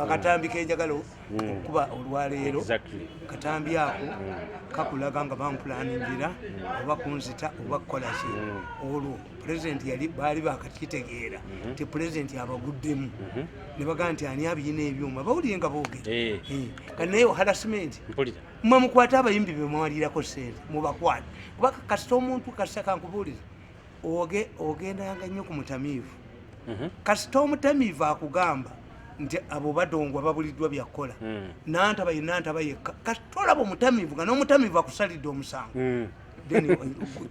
Akatambi kenjagala okuba olwaleero, katambi ako kakulaga nga bampulaningira oba kunzita oba kukolaki. Olwo pulezidenti yali baali bakakitegeera nti pulezidenti abaguddemu, ne bagamba nti ani abiyina ebyuma, bawulire nga boogera. Kati naye harassment. Mpulira. Mwe mukwate abayimbi bemwalirako sente, mubakwate, kuba kasita omuntu, kasita kankubuulire, ogendanga nnyo ku mutamiivu. Kasita omutamiivu akugamba nti abo badongwa, babuliddwa byakukola. Nantaba ye nantaba yekka. Kasita olaba omutamiivu nga n'omutamiivu akusalidde omusango, then oba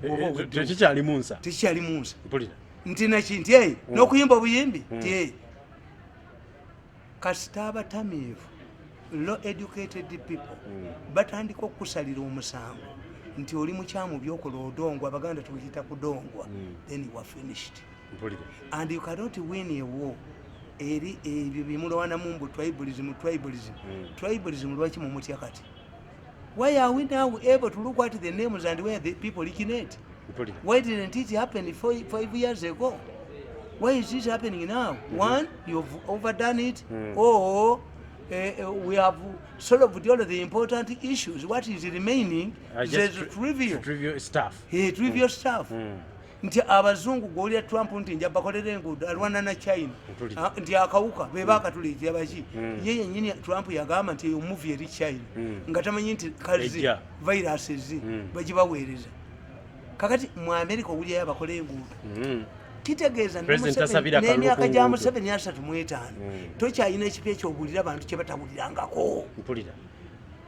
oweddewo. Tekikyalimu nsa. Tekikyalimu nsa. Mpulira. Nti naki nti ei n'okuyimba obuyimbi nti ei kasita abatamiivu, low educated people, batandika okukusalira omusango nti oli mukyamu, byokola odongwa, Abaganda tukiyita kudongwa, then you are finished. Mpulira. And you cannot win a war eri ebyo byemulwanamu mbu tribalism, tribalism, tribalism. Lwaki mumutya kati? Why are we now able to look at the names and where the people originate? Mpulira. Why didn't it happen 5 years ago? Why is this happening now? One, you've overdone it, or we have solved all of the important issues. What is remaining is Just the trivial trivial stuff. Hey, trivial stuff. Nti abazungu gwolya Trump nti nja bakolera enguudo, alwana na China. Mpulira. Ah, nti akawuka be bakatuleetera baki? Ye yennyini Trump yagamba nti eyo movie eri China, nga tamanyi nti kazi Ejja. Viruses bagibaweereza. Kakati mu America owulyayo abakola enguudo. Kitegeeza ne President Museveni- tasabira kalulu n'emyaka ku gya nguudo. Museveni 35, tokyalina ekipya ekyobulira abantu kye batawulirangako. Mpulira.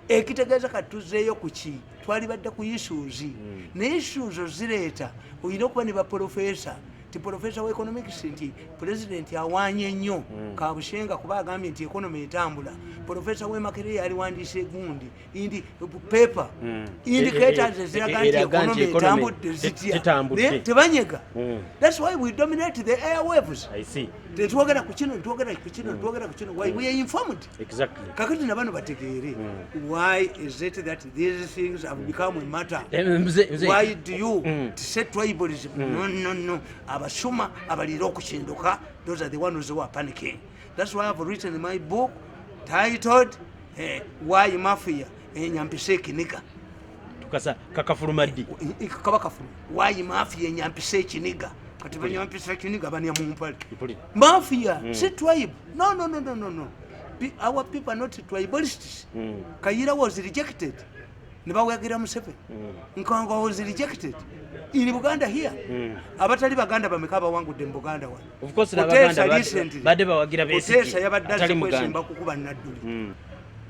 Ekitegeeza kati tuzzeeyo ku ki twalibadde ku issues, naye issues ozireeta olina okuba ne baprofesa, ti profesa wa economics nti pulezidenti awanye nnyo Kabushenga kuba agambye nti economy etambula. Profesa w'e Makerere yaliwandiise gundi indi paper, indicators eziraga nti Eraga nti economy economy etambudde zitya. tetambudde. Naye tebanyega. That's why we dominate the airwaves. I see. Tetwogera ku kino, twogera ku kino, twogera ku kino. Why? We are informed. Kakati nabano bategeere, why is it that these things have become a matter? Mzee. Why do you say tribalism? No, no, no. Abasuma abalira okukinduka, those are the ones who are panicking. That's why I've written my book titled "Why Mafia Enyampisa Ekiniga". Tukasa kakafuluma ddi? Kaba kafulu. "Why Mafia Enyampisa Ekiniga". Kati banyampisa ekiniga, banya mu mpale. Mpulira. Mafia si tribe. No, no, no, no, no, no. Our people are not tribalists. Kayira was rejected ne bawagira Museveni. Nkanga was rejected in Buganda here. Abatali Baganda bameka abawangudde mu Buganda wano? Of course, Kuteesa n'Abaganda recently- badde bawagira Besigye, Kuteesa yabadde atali azze Muganda. kwesimba kukuba Nadduli,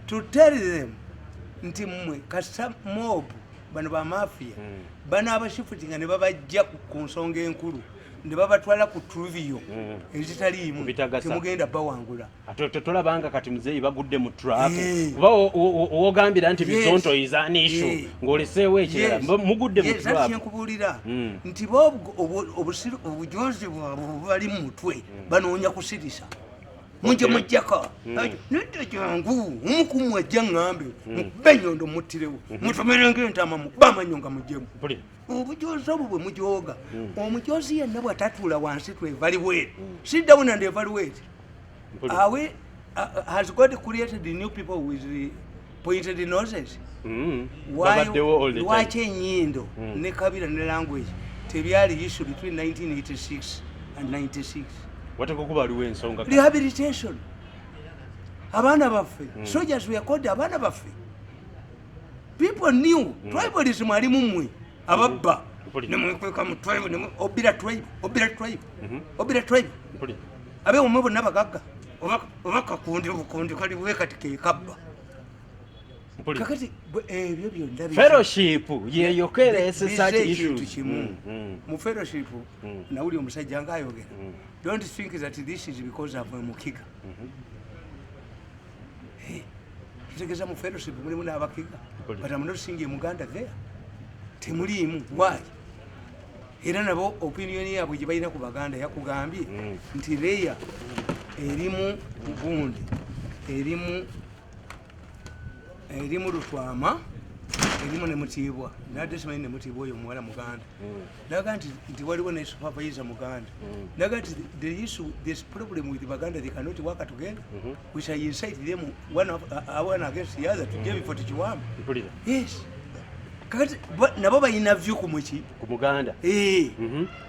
to tell them nti mmwe kasita mob bano bamafia banaabashifutinga ne babajja ku nsonga enkulu ne babatwala ku trivial ezitaliimu, Ku bitagasa. temugenda bawangula. Ate tolabanga kati muzeeyi bagudde mu trap? Kuba wogambira nti Bizonto is an issue, ng'oleseewo ekirala. Mugudde mu Yes, ati trap. kyenkubuulira nti bo obujozi bwabwe bubali mu mutwe, banoonya kusirisa mujje mujjaka nedda, jangu omukumu ajja ŋŋambe mukube enyondo muttirewo, mutomerenga entama, mukube amannyo nga mujjemu. Mpulira. Obujozi obwo bwe mujooga, omujozi yenna bw'atatuula wansi to evaluate, sit down and evaluate. Mpulira. Are we, has God created new people with the pointed noses? Babaddewo all the time. Lwaki enyindo ne kabira ne language tebyali issue between 1986 and 96? Wateekwa okuba waliwo ensonga. Rehabilitation, abaana baffe, soldiers were called abaana baffe. People knew tribalism ali mumwe ababba. Nemwekweka mu tribe, obira tribe, obira tribe, obira tribe. Mpulira. Abewomwe bonna bagagga, oba kakundi, obukundi kali bwe kati kekabba. Mpulira. Kakati ebyo byonna Fellowship yeyoka ereese bize such ekintu issues. kimu. Mu fellowship nawuli omusajja ngaayogera, don't think that this is because of Mukiga. Hey, kitegeeza mu fellowship mulimu n'Abakiga. Mpulira. But I'm not seeing a Muganda there, temuliimu. Why? Era nabo opinion yaabwe gye balina ku Baganda yakugambye nti leya erimu gundi, erimu Lutwama. Erimu ne Mutiibwa, nadde simanyi ne Mutiibwa oyo omuwala Muganda. Naga nti waliwo ne supervisor Muganda. Naga nti the issue, this problem with Baganda, they cannot work together. We shall incite them one against the other, tujje ebifo tukiwambe. Mpulira. Yes, kakati nabo balina view ku muki? Ku Muganda. Eh.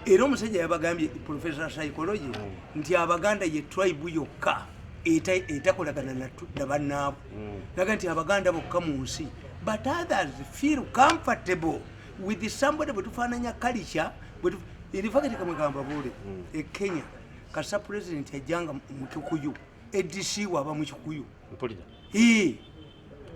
Era omusajja yabagambye, professor psychology, nti Abaganda ye tribe yokka etakolagana na bannaabwe. Naga nti Abaganda bokka mu nsi, but others feel comfortable with somebody. Bwe tufaananya culture, in fact kamwegamba buule, e Kenya kasa president ajjanga mu Kikuyu, ADC waaba mu Kikuyu. Mpulira. Eh.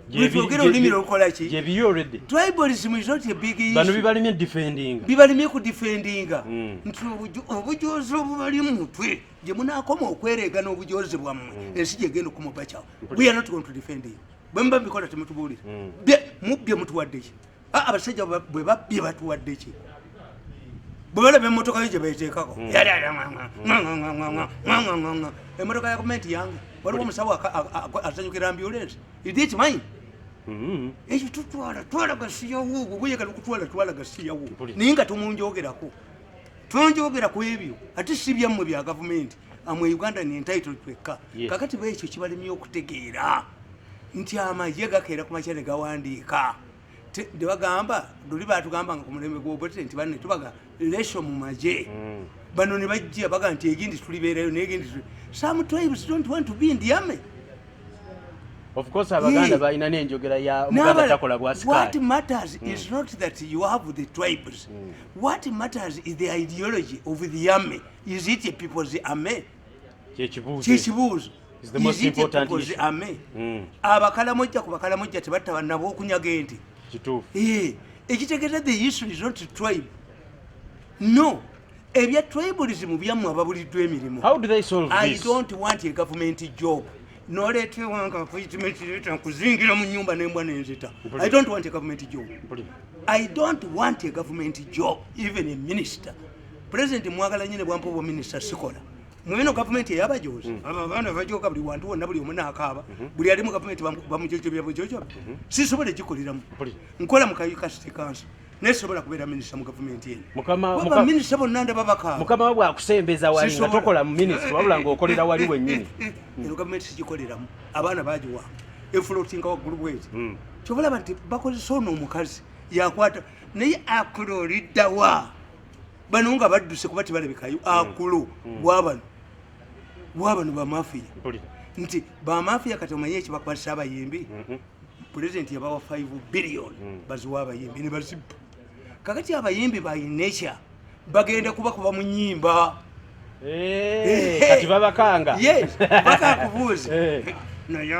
Bwetwogera olulimi olukola ki? Gyebiri already. Tribalism is not a big issue. Bano bibalemye defending. Bibalemye kudefendinga nti obujozi obubali mu mutwe gye munaakoma okwereega n'obujozi bwammwe, ensi gyegenda okumubakyawo. We are not going to defend you. Bwe muba mbikola temutubuulira. Mubbye, mutuwadde ki? Ah, abasajja bwe babbye batuwadde ki? Bwe balaba emmotoka yo gye beteekako, emmotoka ya gavumenti yange, waliwo omusawo asanyukira ambulance? Is it mine? Ekyo tutwala twala gasiyawo, gwe kutwala twala gasiyawo. Mpulira. Naye nga tomunjogerako, tonjogera ku ebyo, ate si byammwe bya gavumenti. Amwe Uganda ni entitled twekka. Kakati bwekyo kibalemye okutegeera nti amagye gakeera ku makya ne gawandiika. Ne bagamba luli batugamba nga ku mulembe gw'Obote nti banne tubaga lesho mu magye. Bano ne bajja baga nti egindi tulibeerayo negindi some tribes don't want to be in the army. Of course, Abaganda Yeah. balina n'enjogera ya Omuganda takola bwa What sikaali. matters is not that you have the tribes. What matters is the ideology of the army. Is it a people's army? Kyekibuuzo. Kyekibuuzo. Is the most Is it a important people's issue. army? Abakalamojja ku Bakalamojja tebatta nabo okunyaga ente. Kituufu. Eh, ekitegeeza the issue is not tribe. No, ebya tribalism byammwe ababuliddwa emirimu. How do they solve I this? don't want a government job. Noleeta ewange appointment letter, nkuzingira mu nyumba nembwa nenzita. I don't want a government job. Mpulira. I don't want a government job, even a minister. President mwagala nyine bwampa obwa minister sikola. Mweno government eyabajozi. Abo abaana bajoka buli wantu wonna, buli omu n'akaaba. Buli ali mu government bamujojobya bujojobya. Sisobola gikoleramu. Mpulira. Nkola mu Kayika City Council. Naye sobola kubeera minister mu government eno. Kuba minisita bonna ndaba bakaaba. Mukama we bwakusembeza wali nga Sisobola. tokola mu minisitule, wabula ng'okolera wali wennyini. Eno gavumenti sigikoleramu, abaana bagiwamba, efloatinga waggulu bweti. Kyobalaba nti bakozesa ono omukazi yakwata, naye akulo oliddawa? Bano nga badduse kuba tebalabikayo. Akulo bwabano bwabano bamafiya. Mpulira. Nti bamafiya kati omanye ekibakwasisa abayimbi, pulezidenti yabawa 5 billion baziwa abayimbi ne bazibba. Kakati abayimbi by nature bagenda kubakuba mu nyimba. Eh, kati babakanga. Yes, bakakubuuza. Naye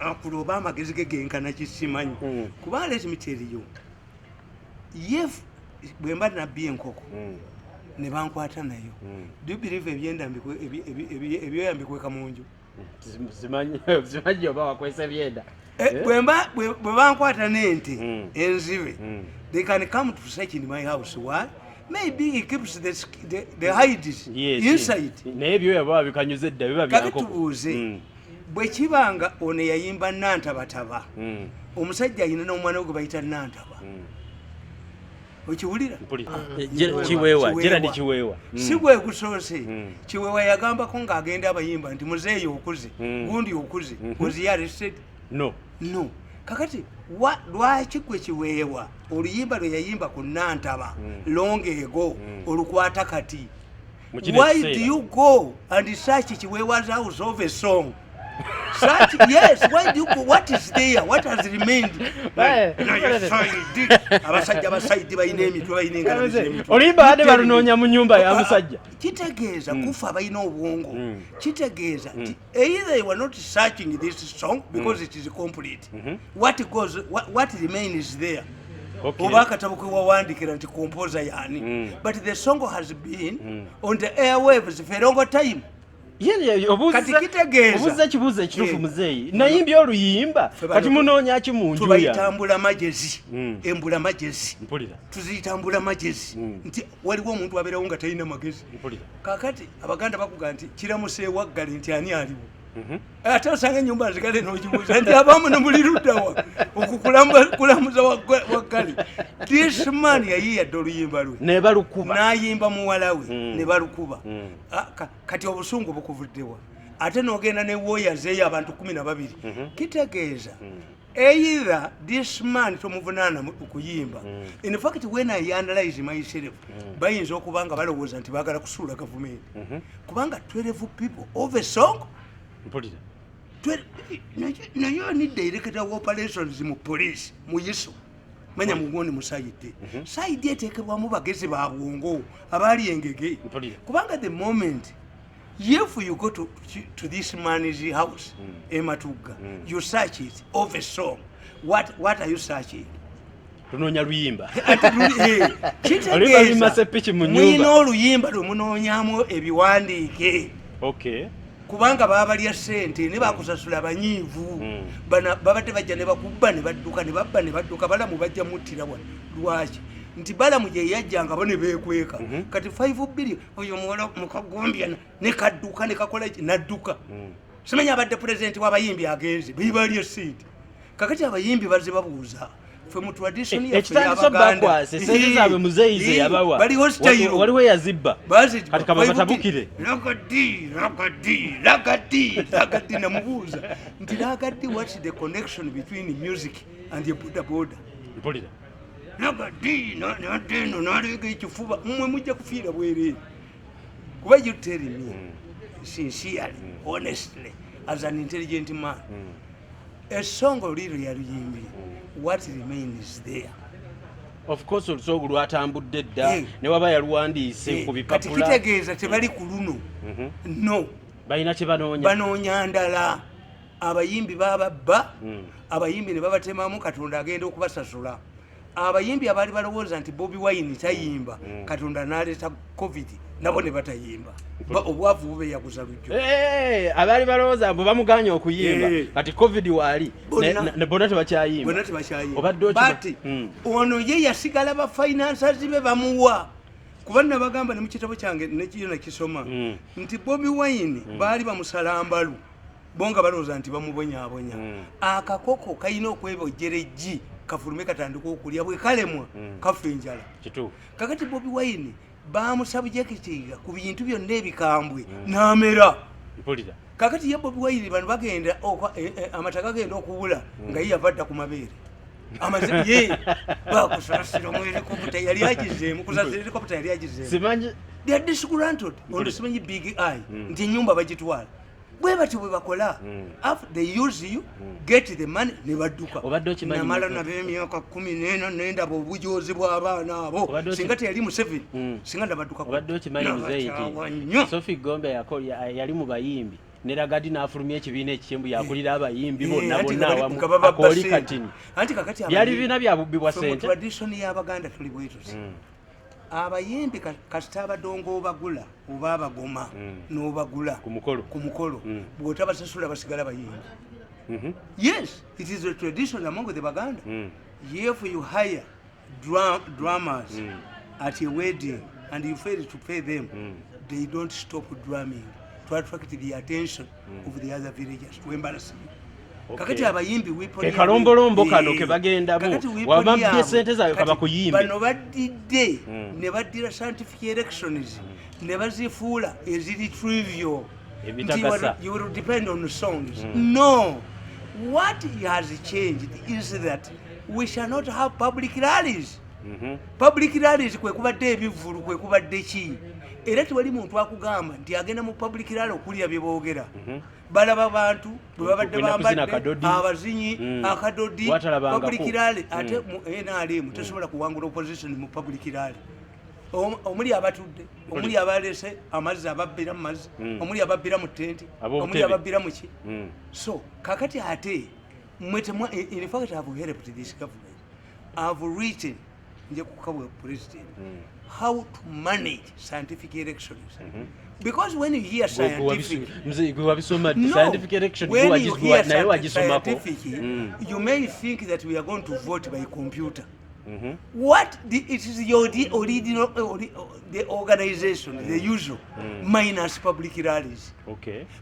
akulo oba amagezi ge genkana kisimanyi. Kubanga let me tell you, if bwe mba nabbi enkoko ne bankwata nayo, do you believe ebyenda ebyoya mbikweka mu nju? Simanyi oba wakwesa ebyenda. Eh, bwe bankwata n'ente enzibe, they can come to search in my house. Why? Maybe he keeps the hides inside. Naye ebyoya baba bikanyuze dda, biba Kati byankoko. tubuuze, bwe kibanga ono yayimba Nantabataba, omusajja alina n'omwana we gwe bayita Nantaba, okiwulira? Mpulira. Kiweewa, Gerald Kiweewa. Si gwe gusoose. Kiweewa yagambako ng'agenda abayimba nti muzeeyi okuze, gundi okuze. Was he arrested? No. No. Kakati lwaki gwe Kiweewa oluyimba lwe yayimba ku Nantaba long ago olukwata kati? Mu kino Why ekiseera. do you go and search Kiweewa's house of a song? Search, yes, why do you go? What is there? What has remained? Eh, Naye abasajja basaidi balina emitwe, balina engalabi z'emitwe. Oluyimba badde balunoonya mu nyumba ya musajja. Kitegeeza kufa balina obwongo. Kitegeeza nti either you are not searching this song because it is complete. What goes, what remains there? Oba akatabo ke wawandikira nti composer yani. But the song has been on the airwaves for a long time. Ye, Kati kitegeeza. Obuuza ekibuuzo ekituufu. Eh. Muzeeyi nayimbye oluyimba, Ffe bano kati munoonya ki mu nju tubayita yange? mbulamagezi. Embulamagezi. Mpulira. Tuziyita mbulamagezi, nti waliwo omuntu abeerawo nga talina magezi. Mpulira. Kakati Abaganda bakuga nti kiramusa ewaggale nti ani aliwo. Ate osanga enyumba nzigale n'okibuuza nti abamu nemuli luddawa okukulamuza waggale. This man yayiiyadde oluyimba lwe ne balukuba, n'ayimba muwala we ne balukuba. Kati obusungu bukuvuddewa? Ate n'ogenda ne wooyazeeyo abantu 12. Kitegeeza either this man tomuvunaana kuyimba. In fact, when I analyze myself, bayinza okuba nga balowooza nti baagala kusuula gavumenti, kubanga 12 people of a song. Mpulira. Naye ni director of operations mu police mu ISO, manya mugundi mu CID. CID eteekebwamu bagezi ba bwongo abaali engege. Mpulira. Kubanga the moment if you go to this man's house ematugga, you search it of a song, what are you searching? Tunoonya luyimba. Ati Oluyimba luyimba sepiki mu nnyumba. Mulina oluyimba lwe munoonyamu ebiwandiike, kubanga babalya sente ne bakusasula banyiivu. Bana babadde bajja ne bakubba ne badduka, ne babba ne badduka. Balamu bajja muttira wano. Lwaki? Nti Balamu gye yajjanga bo ne beekweka. Kati 5 billion, oyo muwala mukagombya ne kadduka ne kakola ki, nadduka. Simanyi abadde pulezidenti w'abayimbi agenze bibalya sente. Kakati abayimbi bazze babuuza ffe mu tradition yaffe Ekitandisa y'Abaganda. bakwase sente zaabwe, muzeeyi ze yabawa. Bali hostile. Waliwo eyazibba. Bazi- Kati kaba batabukire. Ragga Dee, Ragga Dee, Ragga Dee, Ragga Dee. Namubuuza nti, "Ragga Dee, what's the connection between music and a boda boda?" Mpulira. Ragga Dee nadeno naleega ekifuba. Mmwe mujja kufiira bwereere, kuba you tell me sincerely, honestly, as an intelligent man, esonga oliro yaluyimbye, what remains there? Of course, olusoogu lwatambudde dda. Ne waba yaluwandiise ku Kati bipapula. kitegeeza tebali ku luno, no. Balina kye banoonya. Banoonya ndala. Abayimbi bababba, abayimbi ne babatemamu. Katonda agenda okubasasula. Abayimbi abaali balowooza nti Bobi Wine tayimba, Katonda n'aleeta COVID, nabo ne batayimba. Obwavu bubeyaguza lujjo. Abaali balowooza bwe bamuganya okuyimba, kati COVID waali ne bonna tebakyayimba. Bonna tebakyayimba. Obadde okima- But ono ye yasigala, ba financers be bamuwa, kuba nabagamba ne mu kitabo kyange nekiyo nakisoma nti Bobi Wine baali bamusala mbalu, bo nga balowooza nti bamubonyaabonya. Akakoko kalina okwebojjera eggi kafulume katandika okulya, bwe kalemwa kafa enjala. Kakati Bobi Wine bamusubjectinga ku bintu byonna ebikambwe n'amera. Mpulira. Kakati ye Bobi Wine bano bagenda amata gagenda okuwula nga ye yava dda ku mabeere. Ye bakusasira mu helicopter yali agizeemu, kusasira helicopter yali agizeemu. Simanyi. They are disgruntled. Ono simanyi Big Eye nti enyumba bagitwala, bwe batyo bwe bakola. After they use you, get the money, ne badduka. Obadde okimanyi Namala nabo emyaka 14 nendaba obujozi bw'abaana abo. Singa teyali Museveni, singa ndabadduka. Obadde okimanyi, muzeeyi, Nabakyawa nti nnyo. Sophie Gombe yali mu bayimbi ne Ragga Dee n'afulumya ekibiina ekikyembu yakulira abayimbi bonna Anti bonna nga awamu nga bababba akooli ssente. katini. Anti kakati Byali bibiina bya bubbi bwa ffe mu ssente. tradition y'Abaganda tuli bwe tuti. Abayimbi kasita abadongo obagula oba abagoma n'obagula Ku mukolo. ku mukolo, bw'otabasasula basigala bayimbi. Yes, it is a tradition among the Baganda. If you hire drummers at a wedding and you fail to pay them, they don't stop drumming to attract the attention of the other villagers, to embarrass you. Kakati abayimbi weapon Ke kalombolombo kano Eh. ke bagendamu. Kakati weapon Wabambye yaabwe. sente zaabwe Kati kabakuyimbe. bano baddidde ne baddira scientific elections ne bazifuula eziri trivial. Nti Ebitagasa. you will depend on songs. No, what has changed is that we shall not have public rallies. Public rallies kwe kubadde ebivvulu, kwe kubadde ki, era tewali muntu akugamba nti agenda mu public rally okulya bye boogera. Balaba bantu bwe babadde Kwenda kuzina bambadde kadodi. abazinyi akadodi. Watalabangako. Public rally ate mu NRM tesobola kuwangula opposition mu public rally. Omuli abatudde, omuli abalese amazzi, ababbira mu mazzi, omuli ababbira mu tenti, Ab'obutebe. omuli ababbira mu ki. So kakati ate mwe in fact have helped this government. I've written, nje kukawa president, how to manage scientific elections, because when you hear scientific Mzee, gwe wabisoma. No. Scientific election. When gwe you hear naye wagisomako. scientific, you may think that we are going to vote by computer. What the, it is your the original the organization, the usual minus public rallies.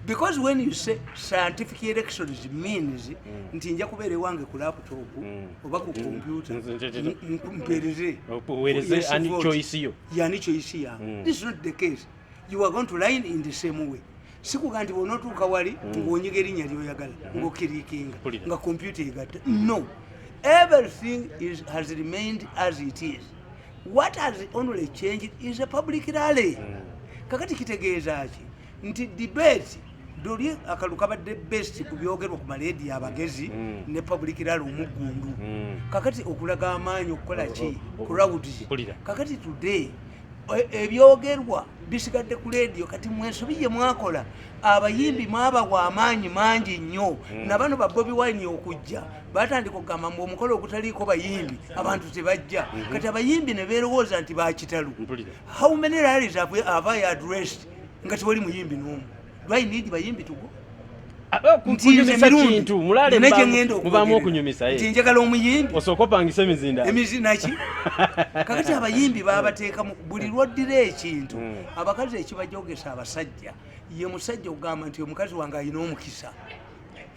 Because when you say scientific elections means nti nja kubeera ewange ku laptop oba ku computer, mpeereze. Oweereze Yes, ani vote. Choice yo. Yani choice yange. This is not the case. You are going to line in the same way. Sikuga nti bw'onootuuka wali ng'onyiga erinnya lyoyagala ng'oclickinga Mpulira. Nga computer egatta. No, everything has remained as it is. What has only changed is a public rally. Kakati kitegeeza ki? Nti debate luli akalulu kabadde best ku byogerwa ku maleediyo abagezi ne public rally omuggundu. Kakati okulaga amaanyi okukola ki? Crowd. Mpulira. Kakati today ebyogerwa bisigadde ku leediyo. Kati mwensobi gye mwakola, abayimbi mwabawa amaanyi mangi nnyo. Nabano ba Bobi Wine okujja batandika okugamba mbu omukolo ogutaliiko bayimbi abantu tebajja. Kati abayimbi ne beerowooza nti bakitalo. Mpulira. How many rallies have I addressed nga tewali muyimbi n'omu? Do I need bayimbi to go? Nti nze Kunyumisa mirundi, kintu mulale. Nina kye ŋŋenda mubaamu okwogerera. Okunyumisa, Nti njagala omuyimbi osooka opangisa emizinda. Emizinaki? Kakati abayimbi babateekamu buli lwoddira ekintu. Abakazi ekibajogesa abasajja, ye musajja okugamba nti omukazi wange alina omukisa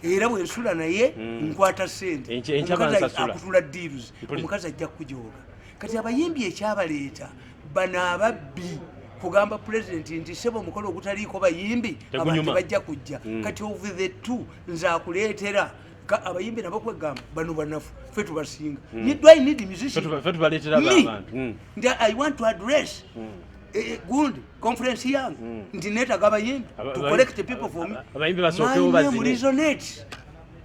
era bwensula naye nkwata sente. Enkya Omukazi bansasula. akutula deals. Mpulira. Omukazi ajja kujoga. Kati abayimbi ekyabaleeta bano ababbi kugamba pulezidenti nti sebo, omukolo ogutaliiko bayimbi abantu Tegunyuma. tebajja kujja. Kati of the two, nze akuleetera abayimbi nabo kwegamba bano banafu, fe tubasinga. Do I need musician? Ffe tubaleetera Me. abantu. Nti I want to address gundi conference yange nti neetaga abayimbi to collect people for me. Abayimbi basookewo My name bazine. resonates.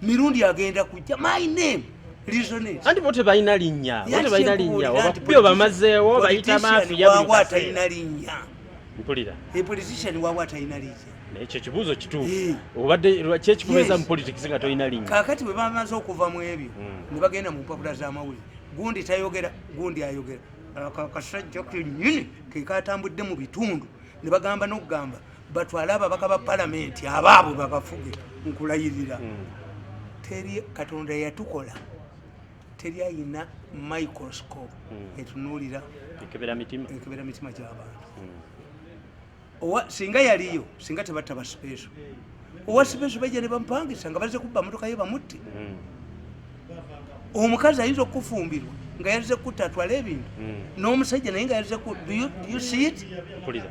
Mirundi agenda kujja, my name resonates. Anti bo tebalina linnya, bo tebalina linnya. Nti Obakubye obamazeewo bayita maafiya buli waabwe kaseera. atalina linnya. Mpulira. A politician waabwe atalina linnya. Naye ekyo ekibuuzo kituufu. Eh. Obadde kyekikubeeza Yes. mu politics nga tolina linnya? Kaakati bwe bamaze okuva mu ebyo ne bagenda mu mpapula z'amawulire, gundi tayogera, gundi ayogera. Ako akasajja kennyini ke katambudde mu bitundu ne bagamba n'okugamba batwale ababaka ba palamenti abaabwe babafuge. Nkulayirira, teri Katonda yatukola, teri ayina microscope etunuulira Ekebera mitima. Ekebera mitima gy'abantu. Owa singa yaliyo, singa tebatta ba special. Owa special bajja ne bamupangisa nga bazze kubba motoka ye bamutte. Omukazi ayinza okufumbirwa nga yazze kutta atwale ebintu, n'omusajja naye nga yazze ku do you see it? Mpulira,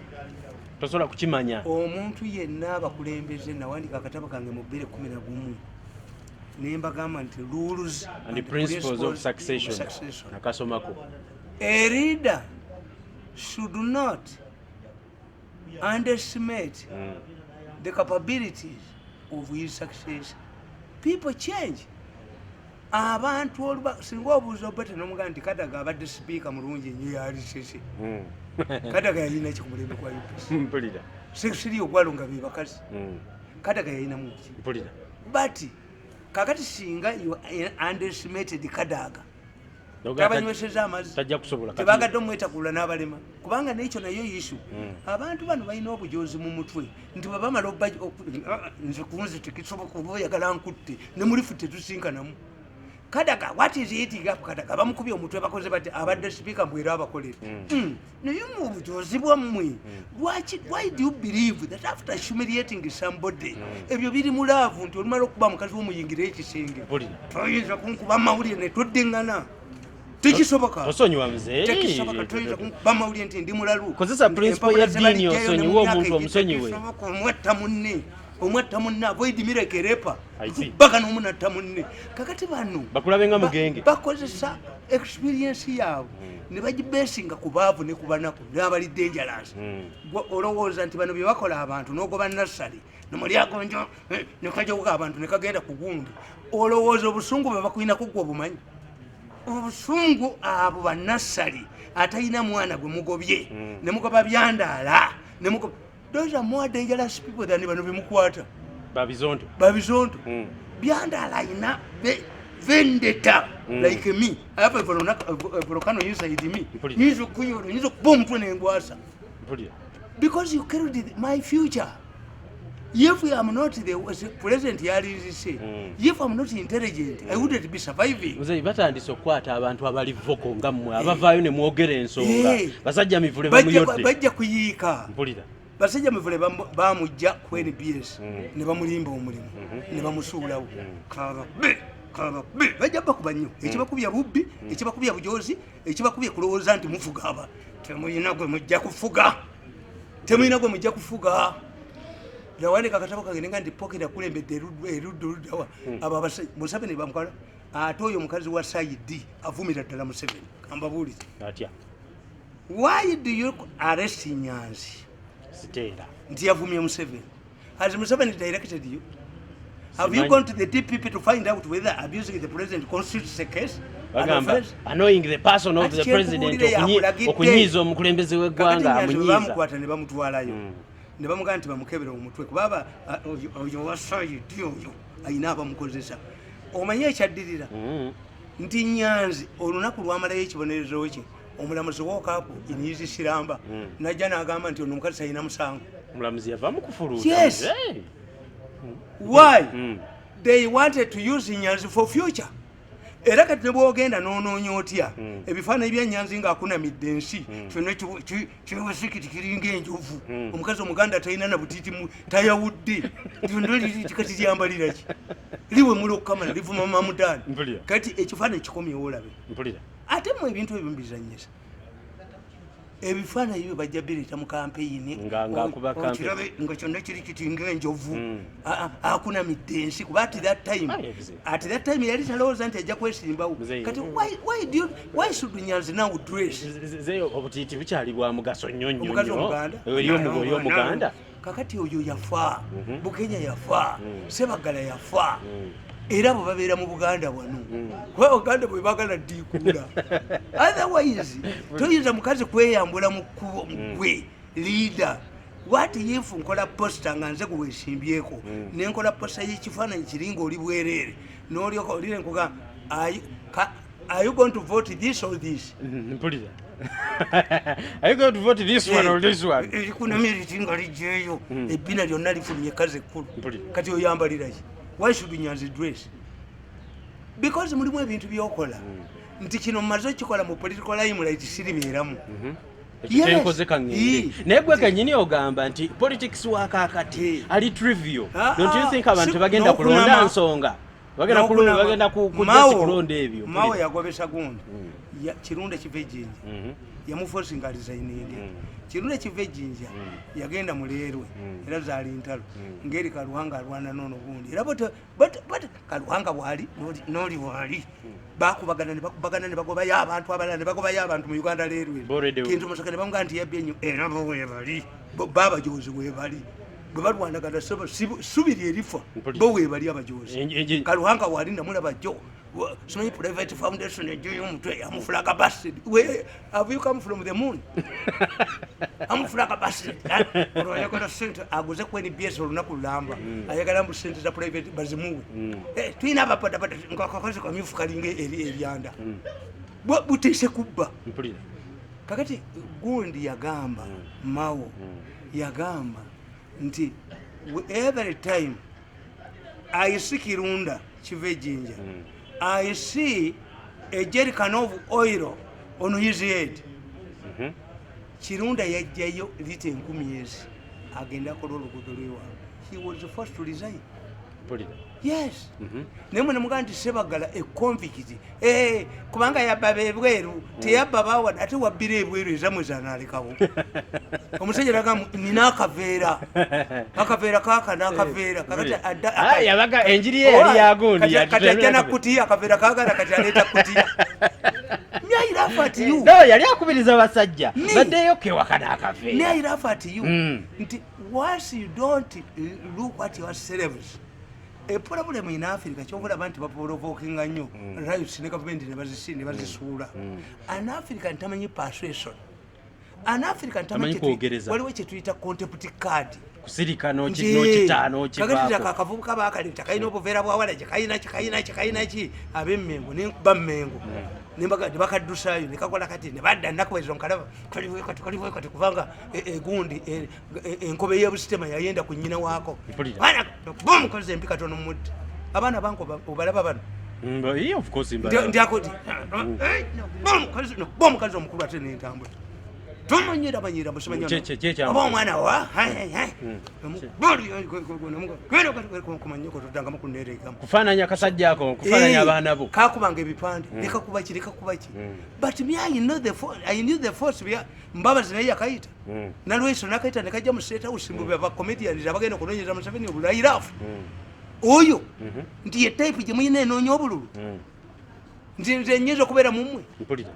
tosobola kukimanya. Omuntu yenna abakulembeze, nawandika akatabo kange mu 2011 ne mbagamba nti rules and the principles of succession. Succession. Nakasomako. A leader should not underestimate the capabilities of his successor. People change. Abantu oluba singa obuuza Obote nomugaa nti Kadaga abadde sipiika mulungi nnyo, yalisese. Kadaga yalina ki ku mulembe gwa UPC? Mpulira. Siri ogwalo nga be bakazi. Kadaga yalina muki? Mpulira. But kakati singa you underestimated Kadaga, tabanyweseza amazzi. Tajja kusobola kati. Tebagadde omwetakula n'abalema kubanga nekyo nayo issue. Abantu bano balina obujozi mu mutwe nti bwe bamala nze kunze tekisoboka oba oyagala nkutte ne mulifu tetusinkanamu. Kadaga, what is it up? Kadaga bamukubye omutwe, bakoze bati abadde sipiika mbwera abakolere. Naye mu bujozi bwammwe lwaki, why do you believe that after humiliating somebody, ebyo biri mu love nti olumala okuba mukazi womuyingira ekisenge, Mpulira. toyinza kunkuba amawulire netoddiŋŋana? Tekisoboka. Tosonyiwa muzeeyi. Tekisoboka. Toyinza kunkuba amawulire nti ndi mulalu. Kozesa principle ya Empapula ddiini zebalijjayo ne mu osonyiwe myaka omuntu, omusonyiwe. Tekisoboka. Omwatta munne, omwatta munne, avoid miracle rape. I see. Baga n'omunatta munne. Kakati bano Bakulabe nga mugenge. Bakozesa experience yaabwe ne bagibesinga ku baavu ne ku banaku n'abali dangerous. Gwe olowooza nti bano bye bakola abantu n'ogoba nassali nomulyagonjo nekajoga abantu nekagenda ku gundi, olowooza obusungu bwe bakulinako gwe obumanyi? Obusungu abo bannassali atalina mwana gwe mugobye ne mugoba byandaala ne mugoba, those are more dangerous people than bano bemukwata. Babizonto. Babizonto. Byandaala ayina vendetta. Like me, I have a volcano inside me. Mpulira. Nyinza okuyola, nyinza okuba omutwe nengwasa Mpulira. because you killed my future. If I am not the president yalizise, if I am not intelligent, I wouldn't be surviving. Muzeeyi, batandise okukwata abantu abali vocal nga mmwe, abavaayo ne mwogera ensonga. Basajja mivule bamuyodde. Bajja kuyiika. Mpulira. Basajja mivule bamujja ku NBS ne bamulimba omulimu ne bamusuulawo. Kababe kababe, bajja bakuba nnyo. Ekibakubya bubbi, ekibakubya bujozi, ekibakubya kulowooza nti mufuga. Aba temulina gwe mujja kufuga, temulina gwe mujja kufuga. Nawandika akatabo kange nenga nti Pokero akulembedde erudda oluddawa. Abo Museveni bamukola. Ate oyo omukazi wa Saidi avumira ddala Museveni, kambabuulize. Atya? Why do you arrest Nyanzi? Siteera. Nti yavumye Museveni. Has Museveni directed you? Have you Simanyi. gone to the DPP to find out whether abusing the president constitutes a case, an Bagamba offense? annoying the person of Ati the president, kyenkubuulira yakulagidde. okunyiiza omukulembeze Kakati w'eggwanga, Nyanzi bwe amunyiiza. bamukwata ne bamutwalayo ne bamugamba nti bamukebere omutwe, kubaba oyo wa Saidi oyo ayina abamukozesa. Omanye ekyaddirira nti Nyanzi olunaku lwamalayo ekibonerezo kye, omulamuzi wokapu inizi siramba najja n'agamba nti ono omukazi talina musango. Omulamuzi yava mu kufuluuta. Yes. Hey. Why? They wanted to use Nyanzi for future. Era kati ne bwogenda n'onoonya otya ebifaananyi bya Nyanzi ng'akunamidde ensi kyonna, kiwasikiti kiringa enjovu, omukazi omuganda talina na butiiti, tayawudde lyonna liri kati lyambaliraki liwemula okukamala livuma mamudaani. Mpulira. Kati ekifaananyi kikomyewo olabe. Mpulira. Ate mu ebintu ebyo mbizanyisa, ebifaananyi byo bajja bireeta mu kampeyini. Ng'akuba campaign. Okirabe nga kyonna kiri kiti ng'enjovu. Akunamidde ensi, kuba at that time, Ah, ebizibu. at that time yali talowooza nti ajja kwesimbawo. Muzeeyi. Kati why should Nyanzi now dress? Zeyo obutiiti bukyali bwa mugaso nnyo nnyo Omukazi nnyo. omuganda. Eri omuganda. Kakati oyo yafa, Bukenya yafa, Sebagala yafa, era abo babeera mu Buganda wano, kuba Buganda bwe bagala ddiikuula. Otherwise toyinza mukazi kweyambula mu kkubo gwe leader. What if nkola poster nga nze gwewesimbyeko, nenkola poster y'ekifaananyi kiri nga oli bwereere, nolyoka olire nkuga, "Are you going to vote this or this?" Mpulira. Are you going to vote this one or this one? Erikunamya liti nga lijjeeyo, ebbina lyonna lifulumye ekazi ekkulu. Mpulira. Kati oyambaliraki? Why should Nyanzi dress? Because mulimu ebintu byokola nti kino mmaze okikola mu political limelight, siribeeramu. Ekyo Yes. kyenkoze kaŋŋende. Naye gwe kennyini ogamba nti politics wa kaakati ali trivial. Ah, Don't you ah, think abantu tebagenda n'okunama. kulonda nsonga? Bagenda kulonda, N'okunama. bagenda kujja si kulonda ebyo. Mao Mpulira. yagobesa gundi. Kirunda kiva ejjinja, yamuforcinga resigning. Kirunda kiva ejjinja yagenda muleerwe, era zaali ntalo ngeri Kaluhanga alwana noono gundi, era but Kaluhanga bwali n'oli bwali bakubagana ne bakubagana ne bagobayo abantu abalala ne bagobayo abantu mu Uganda leerwe. Boredde. Kintu Musoke ne bamugamba nti yabbye ennyo, era bo webali. Bo babajozi webali bwe balwanagana, subiri erifa. Mpulira. Bo webali abajozi. Kaluhanga wali namulaba jjo. Simanyi private foundation ejjo y'omutwe amufulaga bastard. We have you come from the moon? Amufulaga bastard. Olwo ayagala sente aguze ku NBS olunaku lulamba, ayagala mbu sente za private bazimuwe. Tulina abapadapata nga akakazi kamyufu kalinga eri eryanda. Buteese kubba. Mpulira. Kakati gundi yagamba, Mao yagamba nti every time I see Kirunda Kivejinja, I see a jerrycan of oil on his head. Kirunda yajjayo lita 1000 ezi agenda akola oluguudo lwewaabwe. He was forced to resign. Mpulira. Yes. Naye mwe nemugaa nti Sebagala e convict. Eh, kubanga yabba bebweru, teyabba bawa, ate wabbira ebweru ezamwe zanalekawo. Omusajja nagamba nina akaveera, akaveera kaaka n'akaveera kakati Ah, yabaga enjiri ye yali yagundi. Kati ajja nakutiya akaveera kaagala, kati aleeta kutiya. Me, I laugh at you. No, yali akubiriza basajja Me. baddeyo kewaka Me, n'akaveera. I laugh at you. Nti once you don't look at yourselves, a problem in Africa, kyobulaba nti baprovokinga nnyo riots ne gavumenti ne bazisuula. An African tamanyi persuasion. An African Tamanyi tamanyi kwogereza. Waliwo kyetuyita contempt card. Kusirika n'okita Kakati n'okivaako. Akavubuka bakaleeta kalina obuveera bwawalagi, kalina ki, kalina ki, kalina ki, ab'emmengo nenkuba mmengo ne bakaddusayo ne kakola kati ne badda nnaku ezo nkalaba kaliwe kati, kaliwe kati, kubanga egundi enkobe y'ebusitema yayenda ku nnyina waako. Mpulira. Ba omukozi empi katono mudde abaana banko obalaba bano. Yeah, of course, mbalaba. Ndi akoti ba omukazi omukulu ate nentambula tomanyira manyira. Kye Oba omwana wa kumanyiko todangamu kuneregamu. Kufaananya akasajja ako, kufaananya abaana bo. Kakubanga ebipande, nekakuba ki, nekakuba ki. But me, I know the force, I knew the force bya Mbabazi naye yakayita. Nalweso nakayita nekajja mu State House mbu ba comedians abagenda okunoonyeza Museveni obulayirafu oyo nti ye type gye muyina enoonya obululu. Nti nze nyinza okubeera mumwe. Mpulira.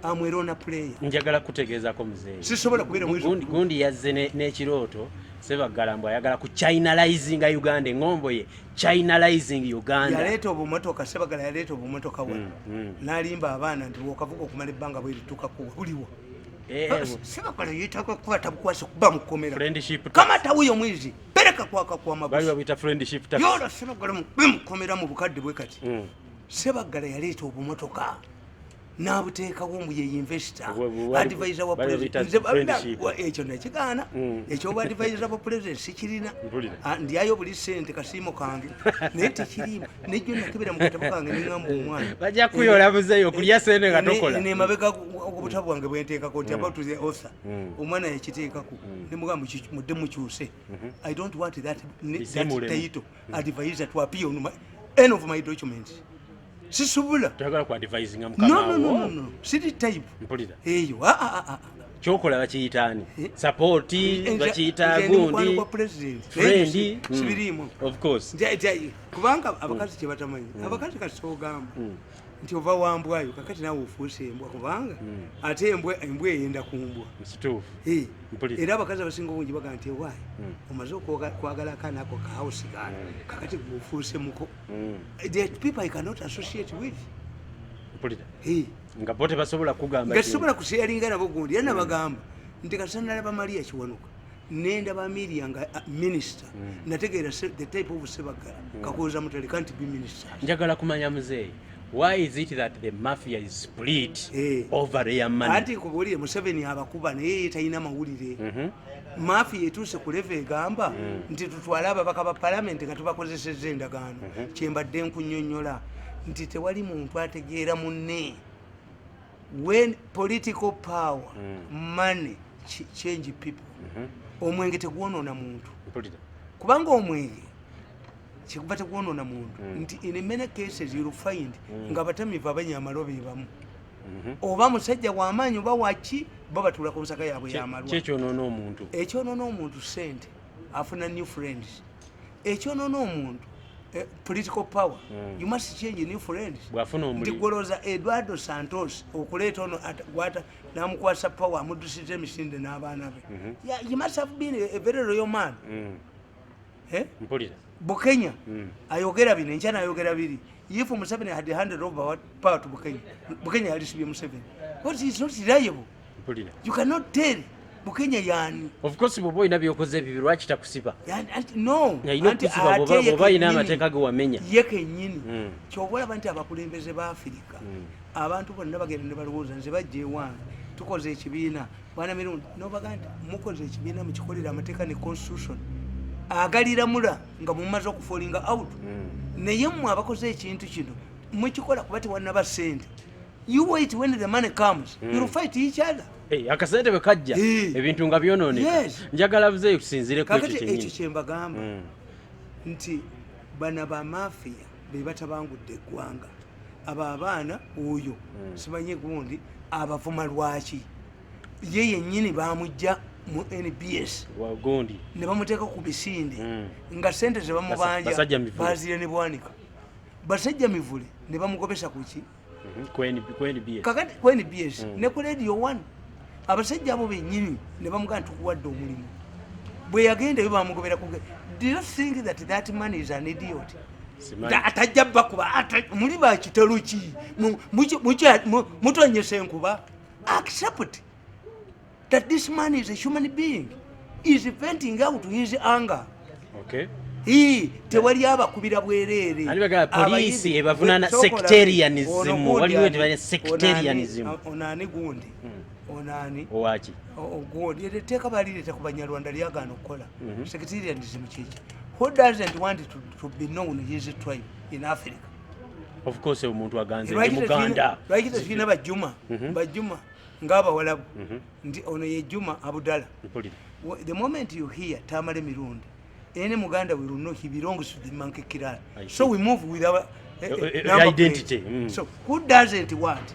Amwerona player. Njagala kutegeezako, muzeeyi. Sisobola kubeera mu ezo. Gundi yazze n'ekirooto Sebaggala mbu ayagala ku chinalizinga Uganda, eŋŋombo ye chinalizing Uganda. Yaleeta obumotoka, Sebagala yaleeta obumotoka bwano n'alimba abaana nti bwokavuga okumala ebbanga bwerituuka kuwa buliwa. Sebagala yeetaaga kukwata bukwasi kuba mukomera. Friendship tax. Kamata wuyo mwizi pereka kwaka Bali kwamaguzi. babuyita friendship tax. Yola Sebagala bemukomera mu bukadde bwe kati. Sebagala yaleeta obumotoka n'abuteekawo mbu ye investor, advisor wa Bali babiyita president. Friendship. Ekyo nakigaana. Ekyoba advisor wa president sikirina. Mpulira. Ah, ndyayo buli sente kasiimo kange naye tekiriimu nejjo nakebera mu katabo kange neŋŋamba omwana. Bajja kuyola muzeeyi okulya sente nga tokola. Nemabega obutabo bwange bwenteekako nti about the author, omwana yakiteekako nemugamba mudde mukyuse, I don't want that Bisimulemu. title advisor to appear on any of my documents. Sisobola. Toyagala ku advisinga No. mukama No, no. wo. No, no, siri type Mpulira. eyo. Ah, ah, ah, ah. Kyokola bakiyita ani? Eh? Support. Bakiyita Nze ndi mukwano gundi gwa president. Friend. Naye sibiriimu. Of course. Kubanga abakazi kyebatamanyi, abakazi kati ogamba nti ova wambwayo, kakati naawe ofuuse embwa, kubanga ate embwa eyenda ku mbwa. Kituufu. Eh, Mpulira. era abakazi abasinga obungi baga nti ewaayi omaze okwagala akaana ako kahausigaana, kakati gwe ofuuse muko. The people I cannot associate with. Mpulira. Eh, nga bo tebasobola kugamba nga kintu. sisobola kusharinga nabo gundi. Era nabagamba nti kasita nalaba Maria Kiwanuka nendaba Miria nga minister, nategeera the type of Sebagala, Kakooza Mutale can't be minister. Njagala kumanya, muzeeyi, why is it that the mafia is split Eh. over their money? Anti kubuulire, Museveni abakuba naye ye talina mawulire. Mafia etuuse ku level egamba nti tutwale ababaka ba palamenti nga tubakozesezza endagaano. Kyembadde nkunyonnyola nti tewali muntu ategeera munne. When political power, money change people. Omwenge tegwonoona muntu. Mpulira. Kubanga omwenge kyekuba tegwonoona muntu nti in many cases you'll find nga abatamivu abanya amalobe bamu, oba musajja wamaanyi oba waki, bo batuula ku nsaka yaabwe yamalwa. Kyekyonoona omuntu. Ekyonoona omuntu sente, afuna new friends. Ekyonoona omuntu political power. You must change new friends. Bw'afuna Nti omulimu. Gwolooza Eduardo Santos okuleeta ono gwata namukwasa power, amudusiza emisinde n'abaana be. Yeah, he must have been a very royal man. Eh? Mpulira. Bukenya ayogera bino enkya nayogera biri. If Museveni had handed over what power to Bukenya, Bukenya yalisibye Museveni because he is not reliable. Mpulira. You cannot tell Bukenya yani. Of course, bw'oba olina byokoze ebibi, lwaki takusiba? No. Alina Anti okukusiba ate ye bw'oba olina kennyini- amateeka ge wamenya. Ye kennyini kyoba olaba nti abakulembeze ba Afirika, abantu bonna bagenda ne balowooza nze bajja ewange tukoze ekibiina bwana Mirundi nobaga nti mukoze ekibiina mukikolere amateeka ne constitution agaliramula nga mumaze okufallinga out. Naye mmwe abakoze ekintu kino mukikola kuba tewannaba sente. You wait, when the money comes, you'll fight each other. Eh, akasente bwe kajja Eh. ebintu nga byonooneka. Yes. Njagala buzeeyo tusinziire ku ekyo Kakati ekyo kyennyini. kyembagamba nti bana bamafiya be batabangudde eggwanga. Abo abaana oyo simanyi gundi abavuma lwaki ye yennyini bamujja mu NBS Wa gundi. ne bamuteeka ku misinde nga sente zebamubanja. Basajja mivule. Bazire ne Bwanika, basajja mivule ne bamugobesa kuki? Ku NBS. Kakati ku NBS ne ku Radio One, abasajja abo bennyini ne bamugamba nti tukuwadde omulimu. Bwe yagendayo bamugobera ku. Do you think that that man is an idiot? Simanyi. Atajja bakuba muli bakitalo ki? Mutonyesa enkuba. Accept that this man is a human being. Is venting out his anger. Ii, tewali abakubira bwereere. Ali bagamba poliisi Abayizi- ebavunaana Sooka olabe, sectarianism. ono gundi Waliwo ani? tebali sectarianism. Ono ani gundi? Ono ani? Owaki? Gundi eryo etteeka balireeta ku Banyarwanda, lyagaana okukola. Sectarianism kiki? Who doesn't want to be known his tribe in Africa? Of course, omuntu aganze ndi Lwaki Muganda. Lwaki tetulina bajuma bajuma ng'Abawalabu, nti ono ye Juma Abudala? Mpulira. The moment you hear Tamale Mirundi, any Muganda will know he belongs to the monkey clan. I So see. we move with our number identity. plate. So who doesn't want?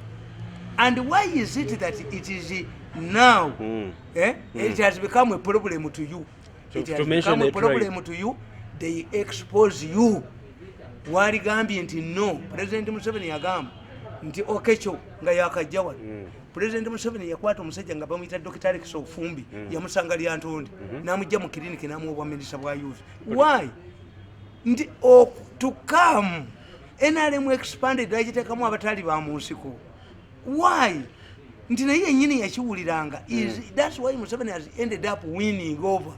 And why is it that it is now it has become a problem to you? It has To mention become a a tribe. problem to you. They expose you. Waligambye nti no, President Museveni yagamba nti Okecho nga yakajja wano. President Museveni yakwata omusajja nga bamuyita Dr Alex Ofumbi, yamusanga Lyantonde, namujja mu kiriniki, namuwa obwa minisita bwa youth. Why? Nti to come NRM expanded, agiteekamu abatali ba mu nsiko. Why? Nti naye yennyini yakiwuliranga. That's why Museveni has ended up winning over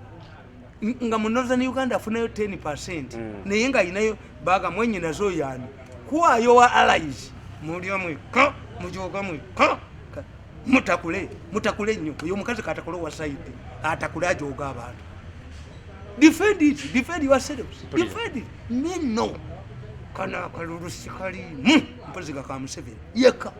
nga mu Northern Uganda afunayo 10%, naye nga ayinayo baga mwenyinazo yani kuwayo wa allies. Mulya mweka, mujoga mweka. Mutakule, mutakule nnyo. Oyo omukazi katakule wa side, atakule, ajoga abantu. Defend it, defend yourselves. Mpulira. Defend it. Me no, kano akalulu sikalimu mpozi ga ka Museveni yekka.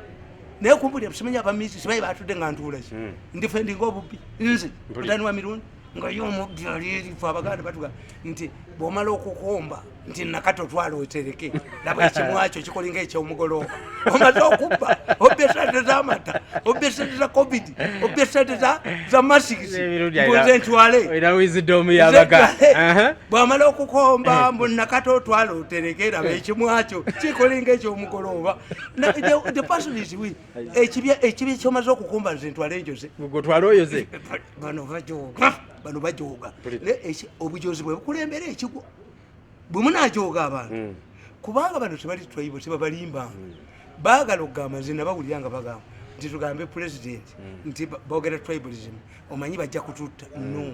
Naye kumbulira, simanyi abamisi, simanyi batudde nga ntuulaki. Ndefendinga obubbi nze? Mpulira. Mutani wa Mirundi nga ye omubbi ali eri. Fe Abaganda batuga nti bwomala okukomba nti nakato twala otereke, laba ekimwakyo kikolinga ekyomugolooba. Omaze okubba, obba esente z'amata, obba esente za COVID, obba esente za masks. Emirundi Mbuze ntwale. Olina wisdom yabaga. Nze bwamala okukomba mbu nakato otwala otereke, laba ekimwakyo kikolinga ekyomugolooba. The person is weak. Ekibya kyomaze okukomba, nze ntwale enjoze? Gwe twala oyoze. Bano bajoga, bano bajoga. Mpulira. Naye obujozi bwe bukulembera ekigwo bwe munajoga abantu, kubanga bano tebali tribe, tebabalimbanga. Baagala okugamba, nze nabawulira nga bagamba nti tugambe president nti boogera tribalism, omanyi bajja kututta. No,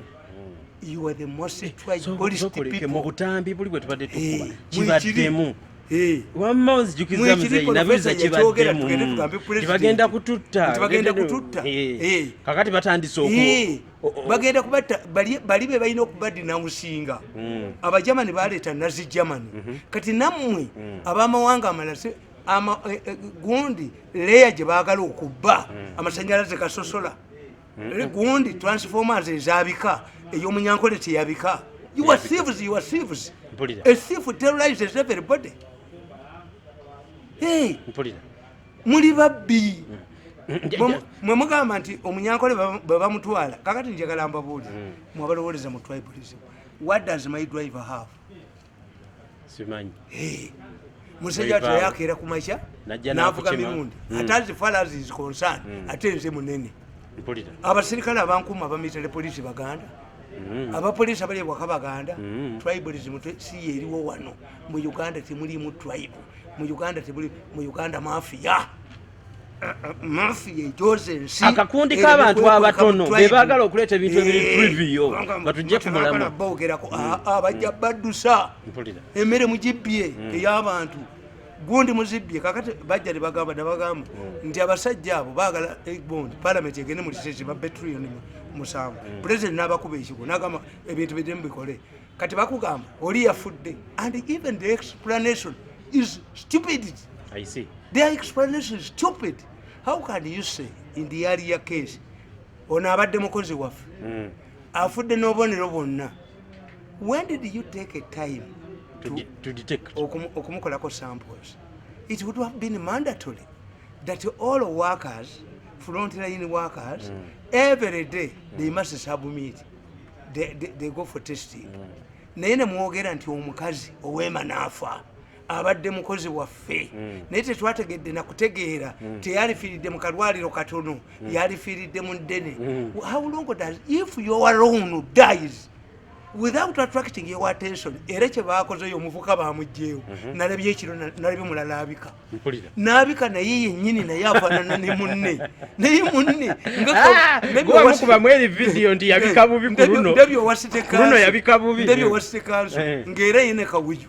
you are the most tribalist Sokoleke mu people. butambi buli bwe tubadde tukuba Eh, kibaddemu. Eh. Wamma onzijukiza Mwekiri muzeeyi, nabiza professor yakyogera, kibaddemu. tugende tugambe president. Tibagenda kututta. Nti bagenda kututta. Eh. Eh. Kakati batandise oku Eh, bagenda kubatta. Bali be balina okubadinawusinga. Abajamani baleeta Nazi Germany. Kati nammwe abamawanga amalala gundi leya gye baagala okubba amasanyalaze gasosola. Gundi transformers ezabika, ey'omunyankole teyabika. You are thieves, you are thieves. Mpulira. A thief terrorizes everybody. Hey, Mpulira. muli babbi. Mwe mugamba nti omunyankole bwe bamutwala. Kakati njagala mbabuulire, mwabalowoleza mu tribalism, what does my driver have? Simanyi. Hey, musajja Driver. teyakeera ku makya Najja n'avuga n'akukima. Mirundi. Ate as far as is concerned, ate nze munene. Mpulira. Abasirikale abankuuma aba military police Baganda, abapoliisi abali ewaka Baganda. Tribalism si yeriwo wano mu Uganda. Temulimu tribe mu Uganda, temuli mu Uganda. Mafia, mafia ejoza ensi. Akakundi Era k'abantu nekwekweka abatono mu be tribe. baagala okuleeta ebintu ebiri Eh, trivial, kubanga batujje ku tebaagala mulamwa. boogerako. Bajja baddusa. Mpulira. Emmere mugibbye ey'abantu, gundi muzibbye. Kakati bajja nebagamba, nabagamba nti abasajja abo baagala gundi palamenti egende mu recess, babbe trillion 7. President n'abakuba ekigo nagamba ebintu bidemu bikole. Kati bakugamba oli yafudde, and even the explanation is stupid. I see. Their explanation is stupid. How can you say in the earlier case ono abadde mukozi waffe, afudde n'obubonero bwonna? When did you take a time To detect. okumukolako samples? It would have been mandatory that all workers, frontline workers, every day they must submit, they go for testing. Naye nemwogera nti omukazi oweema n'afa abadde mukozi waffe, naye tetwategedde nakutegeera teyalifiiridde mu kalwaliro katono, yalifiiridde mu ddene. How long does, if your own dies, Without attracting your attention. Era kye bakozeyo, omuvuka bamugjeewo. Nalabye ekiro, nalabye mulala abika. N'abika naye yennyini, naye afaanana ne munne, naye munne. Ah, gwe eri video nti yabika bubi ku luno. Ndabye owa city. Ku luno yabika bubi. Ndabye owa city council ng'era yine Kawuju.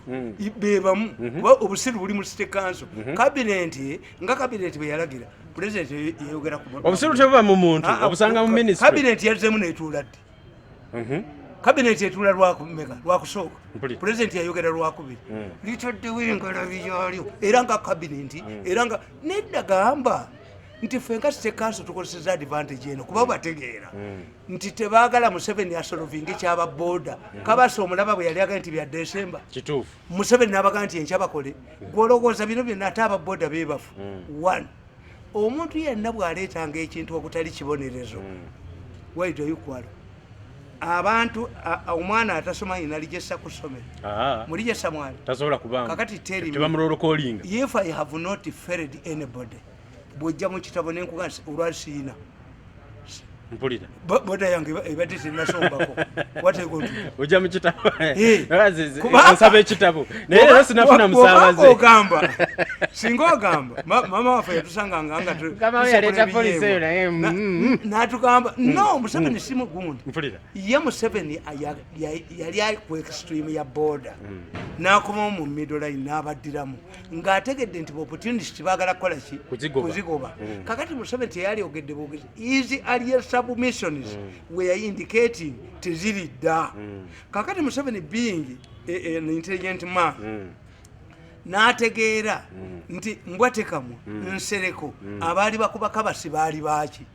Bebamu, kuba obusiru buli mu city council. Cabinet, nga cabinet bwe yalagira, president yayogera ku Obusiru tebuba mu muntu, Ah, ah, obusanga mu ministry. Cabinet yazzemu netuula ddi? Cabinet etuula lwakumeka? Lwakusooka. President yayogera lwakubiri. Litaddewo engalabi yalyo, era nga cabinet, era nga nedda. Gamba nti ffe nga city council tukozeseza advantage eno, kuba bategeera nti tebaagala Museveni asolvinge kyaba boda. Kabasa omulaba bwe yali agaye nti bya Desemba. Museveni n'abagaa nti enkya bakole. Gwolowooza bino byonna, ate ababoda bebafu. One, omuntu yenna bw'aleetanga ekintu okutali kibonerezo, why do you quarrel? Abantu omwana atasoma yina ligesa ku ssomero. Ah, muligesa mwana tasobola kubanga Kakati tell me. Tebamulolokolinga. If I have not failed anybody, bwojja mu kitabo nenkuga nti olwasiina. Boda yange ebadde tenasombako. What are you going to do? Ojja mu kitabo. Eh. Nsaba ekitabo, naye leero sinafuna musaabaze. Ogamba singa ogamba mama waffe yatusanganga nga Mukama we tusekula yaleeta poliisi ebinyeebwa. eyo naye, N'atugamba no, Museveni si mugundi. Ye Museveni yali ali ku extreme ya border, n'akomawo mu middle line n'abaddiramu ng'ategedde nti opportunist baagala kukola ki? Kuzigoba. Kuzigoba. Kakati Museveni teyali ogedde bwogezi, his earlier submissions were indicating teziri dda. Kakati Museveni being an intelligent man, n'ategeera nti mbwa tekamwa nsereko, abaali bakuba kabasi baali baaki?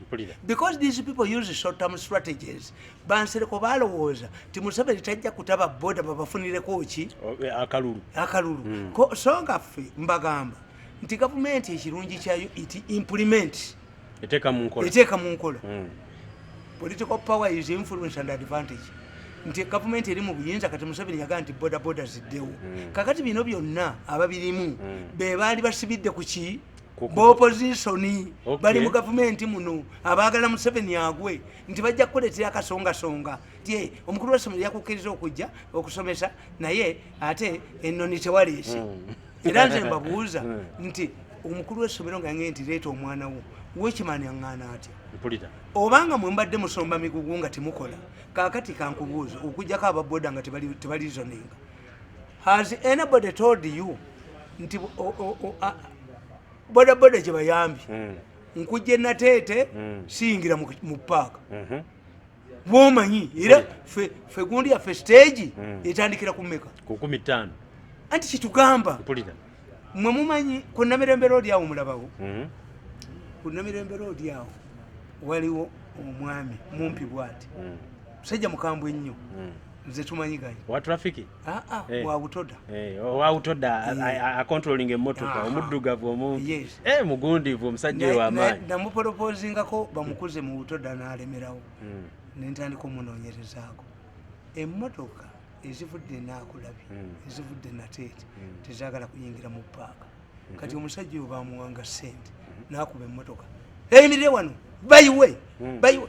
Because these people use short term strategies. Bansereko balowooza ti Museveni tajja kutaba boda babafunireko ki? Akalulu. Akalulu. So nga ffe mbagamba nti gavumenti ekirungi kyayo it implement. Eteeka mu nkola. Eteeka mu nkola. Political power is influence and advantage, nti gavumenti eri mu buyinza. Kati Museveni yagaa nti boda boda ziddewo. Kakati bino byonna ababirimu be baali basibidde ku ki? B'opposition. Bali mu gavumenti muno abaagala Museveni agwe, nti bajja kukuleetera akasongasonga ti, "Eh, omukulu w'essomero yakukkiriza okujja okusomesa, naye ate ennoni tewaleese." Era nze mbabuuza nti omukulu w'essomero nga yange nti leeta omwana wo, wekimaani aŋŋaana atya? Obanga mwe mbadde musomba migugu nga temukola, kakati kankubuuza, okugjako ababoda nga tebalizoninga, has anybody told you nti boda boda gye bayambye nkujja enateete siyingira mu paaka? Bwomanyi era fe gundi yaffe stage etandikira ku mmeka? Ku 15. Anti kitugamba mwe mumanyi ku Namirembe Road awo mulabawo. Ku Namirembe Road awo waliwo omwami mumpi bwati, musajja mukambwe ennyo. Nze tumanyiganye. Wa traffic? Aa. Eh. Wa UTODA. Owa UTODA acontrolling emmotoka? Omuddugavu omumpi? Yes. Mugundivu omusajja oyo w'amaanyi. Namuproposingako bamukuze mu UTODA n'alemerawo. Nentandika omunoonyerezaako emmotoka ezivudde Naakulabye, ezivudde Nateete, tezaagala kuyingira mu paaka. Kati omusajja oyo bamuwanga sente n'akuba emmotoka, eyimirire wano, bayiwe, bayiwe.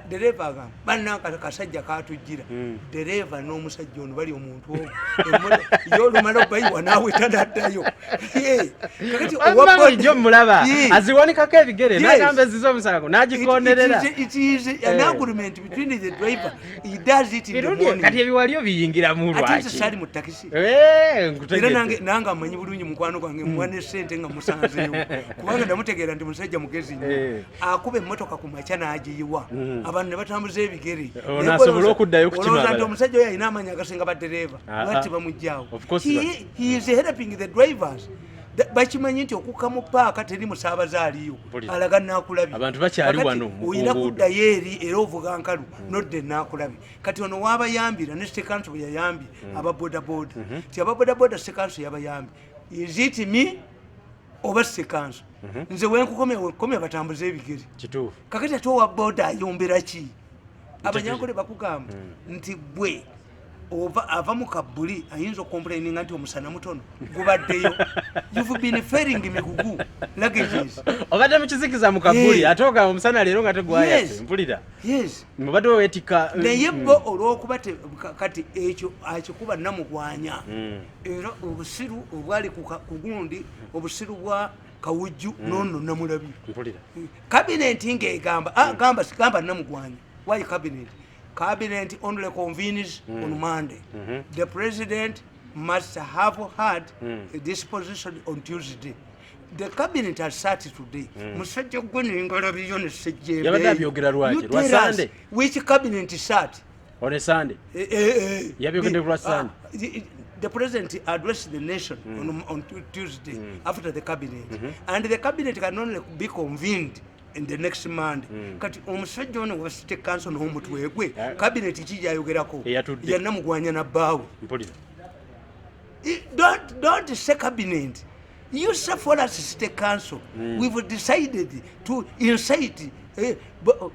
Dereva agamba bannanka kasajja katujjira. Dereva n'omusajja ono bali omuntu omu. Ye olumala obayiwa naawe tanaddayo. Ye, kakati owa Wamma bulijjo mulaba aziwanikako ebigere n'agamba ezize omusango n'agikonerera. It is an agreement between the driver. He does it in the Mirundi morning. kati ebiwalyo biyingiramu Ate nze lwaki? saali mu takisi. Eh, nkutegedde. Era nange amanyi bulungi mukwano gwange, muwa ne sente nga musanzeewo, kubanga namutegeera nti musajja mugezi nnyo. Akuba emmotoka ku makya n'agiyiwa, abantu ne batambuza ebigere. Ono Naye asobole okuddayo olowooza okukima nti abalala. omusajja oyo alina amaanyi agasinga badereeva? Ah, Lwaki ah. tebamuggyaawo? Of course. He is helping the drivers. Bakimanyi nti okukka mu paaka teri musaabaze aliyo. Alaga Nakulabye. Abantu bakyali Kakati wano mu olina nguudo. kuddayo eri era ovuga nkalu nodda enakulabye. Kati ono wabayambira ne city council bwe yayambye ababodaboda, ti ababodaboda city council yabayambye, is it me oba city council? Nze wenkukomya wenkukomya batambuze ebigere. Kakati ate owa boda ayombera ki? Abanyankole bakugamba nti gwe ova ava mu kabuli ayinza okucomplaininga nti omusana mutono gubaddeyo. You've been ferrying migugu, luggages. Obadde mukizikiza mu kaguli, ate ogamba omusana leero nga tegwayase. Mpulira. Yes. Mubadde weetikka. Naye bo olwokuba kati ekyo akikuba namugwanya, era obusiru obwali ku gundi, obusiru bwa Kawujju, nono namulabye. Mpulira. Cabinet ng'egamba, ah, gamba gamba namugwanya, why cabinet? Cabinet only convenes on Monday. The president must have had a disposition on Tuesday. The cabinet has sat today. Musajja gwe nengalabiyo ne sejjembe. Yabadde abyogera lwaki? Lwa Sunday? Which cabinet sat? On a Sunday. Yabyogedde ku lwa Sunday. Ah, the president addressed the nation on Tuesday after the cabinet, and the cabinet can only be convened in the next Monday. Kati omusajja ono wa city council n'omutwe gwe, cabinet ki gyayogerako? Eyatudde. Yanamugwanya nabbaawe. Mpulira. Don't say cabinet. You say for us city council. We've decided to incite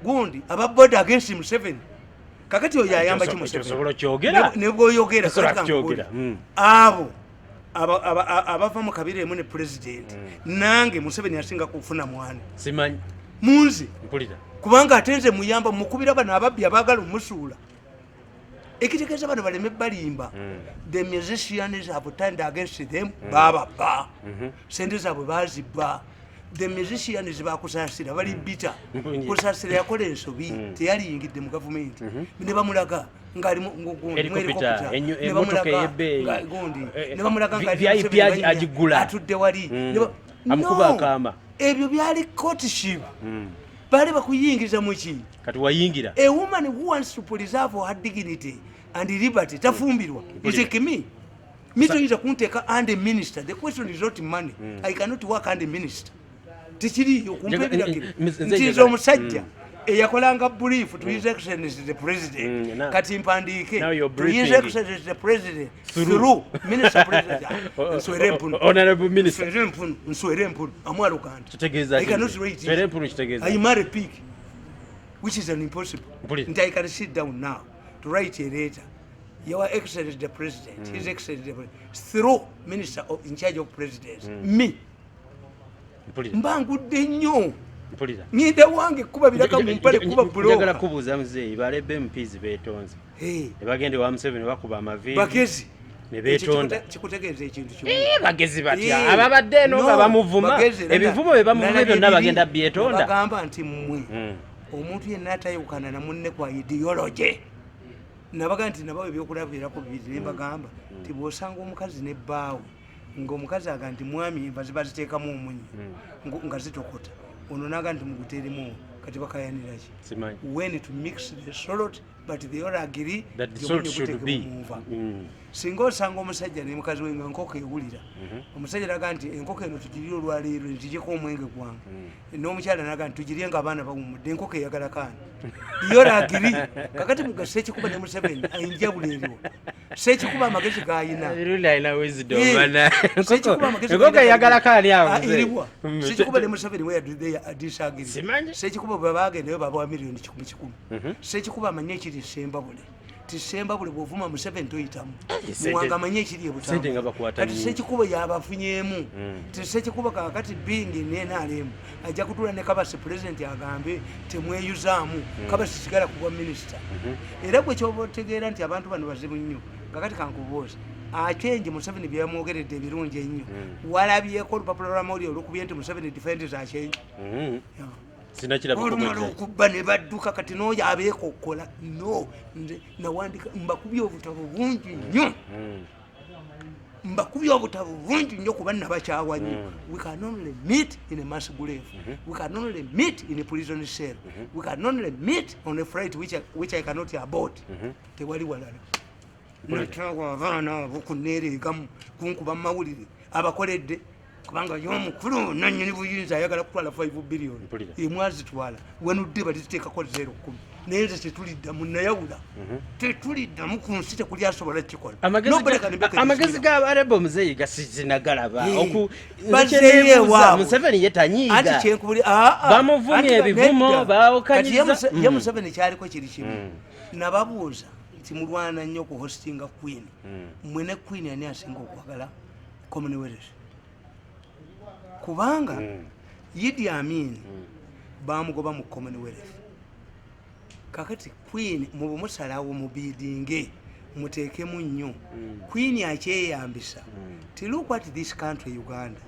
gundi ababoda against Museveni. Kakati oyo ayamba ki Museveni? Ekyo osobola okyogera? Ne bw'oyogera, Osobola kati kukyogera, kankubuulire. Abo abava mu kabira emu ne president, nange Museveni asinga kufuna mwana. Simanyi. Munze. Mpulira. Kubanga ate nze muyamba, mukubira bano ababbi abaagala omusuula. Ekitegeeza bano baleme balimba. The musicians have turned against them. Bababba sente zaabwe, bazibba. The musicians bakusasira bali bita. Kusasira yakola ensobi, teyaliyingidde mu gavumenti ne bamulaga ngaali mu Helicopter, helicopter, ne emmotoka bamulaga ey'ebbeeyi. Gundi ne bamulaga nga VIP agigula. atudde wali. Amukuba No. akaama. Ebyo byali courtship, baali bakuyingiza muki? Kati wayingira. A woman who wants to preserve her dignity and liberty tafumbirwa. Is a me me toyinza kunteeka and a minister. The question is not money. I cannot work and a minister. Tekiriyo kumpa ebiragiro nze nti nze omusajja eyakolanga brief to His Excellency the President, kati mpandiike Now you're to His briefing. Excellency the President Through. through minister president. Nswere empunu. Honorable minister. Nswere empunu, nswere empunu amwaluganda. Kitegeeza I ki? cannot write it. Nswere empunu kitegeeza I ki? marry pig, which is an impossible. Mpulira. Nti I can sit down now to write a letter, Your Excellency the President, His Excellency the President, through minister in charge of presidency, me. Mpulira. Mba ngudde nnyo. Mpulira. Ngenda wange kuba biraka mu mpale, kuba Njagala buloka. kubuuza muzeeyi, balebe MPs beetonze Hey, ne bagenda ewa Museveni, bakuba amaviivi bagezi. ne beetonda. Ekyo kikutegeeza ekintu kimu. Bagezi batya ababadde eno nga No, bamuvuma? bagezi era Ebivumo bye bamuvuma nalabye byonna biri, bagenda byetonda. bagamba nti mmwe, omuntu yenna atayawukana na munne kwa ideology. Nabaga nti nabawa ebyokulabirako bibiri, ne mbagamba nti bw'osanga omukazi ne bbaawe, ng'omukazi aga nti mwami enva ziba ziteekamu omunnyo nga zitokota, ono naga nti muguteremu, kati bakayaniraki? Simanyi. When to mix the salt, but they all agree That the nti salt omunnyo should guteekebwa be. mu nva. Singa osanga omusajja ne mukazi we nga enkoko ewulira, omusajja naga nti enkoko eno tugirye olwaleero ntijeko omwenge gwange, n'omukyala naga nti tugirye nga abaana bawumudde, enkoko eyagala kaani? Yola agree. Kakati muga Sekikuba ne Museveni, enjawulo eriwo? Sekikuba amagezi gayina. Mirundi alina wisdom. Eh, Sekikuba amagezi Enkoko gayina. eyagala kaani awo, Ah, muzeeyi? eriwa? Sekikuba ne Museveni, where do they disagree? Simanyi. Sekikuba bwe bagendayo babawa miliyoni kikumi kikumi. Sekikuba amanye ekiri Sembabule, ti Sembabule bwovuma Museveni toyitamu. Muwanga amanye ekiri Sente nga bakwata Kati nnyingi. Sekikuba yabafunyeemu ti Sekikuba kakati being in NRM ajja kutuula ne Kabasi, president agambe temweyuzaamu, Kabasi sigala kubwa minisita. Era gwe kyoba otegeera nti abantu bano bazibu nnyo. Kakati kankubuuza, Aceng Museveni byeyamwogeredde ebirungi ennyo, walabyeko olupapula lwamawulire olukubye nti Museveni defends Aceng? Sinakirabako. Olumala Bwe okubba ne badduka, kati n'oyo abeekokkola. No, nze nawandika, mbakubye obutabo bungi nnyo, mbakubye obutabo bungi nnyo kuba nabakyawa nnyo. We can only meet in a mass grave. We can only meet in a prison cell. We can only meet on a flight which I cannot abort. Tewali walala. Nakyawa abaana abo kuneereegamu kunkuba mawulire abakoledde, kubanga ye omukulu nanyini buyinza ayagala kutwala 5 billion. Mpulira. Emwazitwala wenudde baliziteekako 0.10, naye nze tetuliddamu, nayawula, tetuliddamu ku nsi, tekuli asobola kikola. Nobody can make a Amagezi decision. ga arebo muzeeyi gasinagalaba. Bazzeeyo ewaabwe. Museveni ye Anti tanyiiga. kyenkubuli Bamuvumye ebivumo, baawukanyizza. Ye Museveni kyaliko kiri kimu. Nababuuza nti mulwana nnyo ku hostinga queen, mmwe ne queen ani asinga okwagala Commonwealth? Kubanga Idi Amin bamugoba mu Commonwealth. Kakati Queen mubumusalawo mubidinge muteekemu nnyo. Queen akyeyambisa ti look at this country Uganda.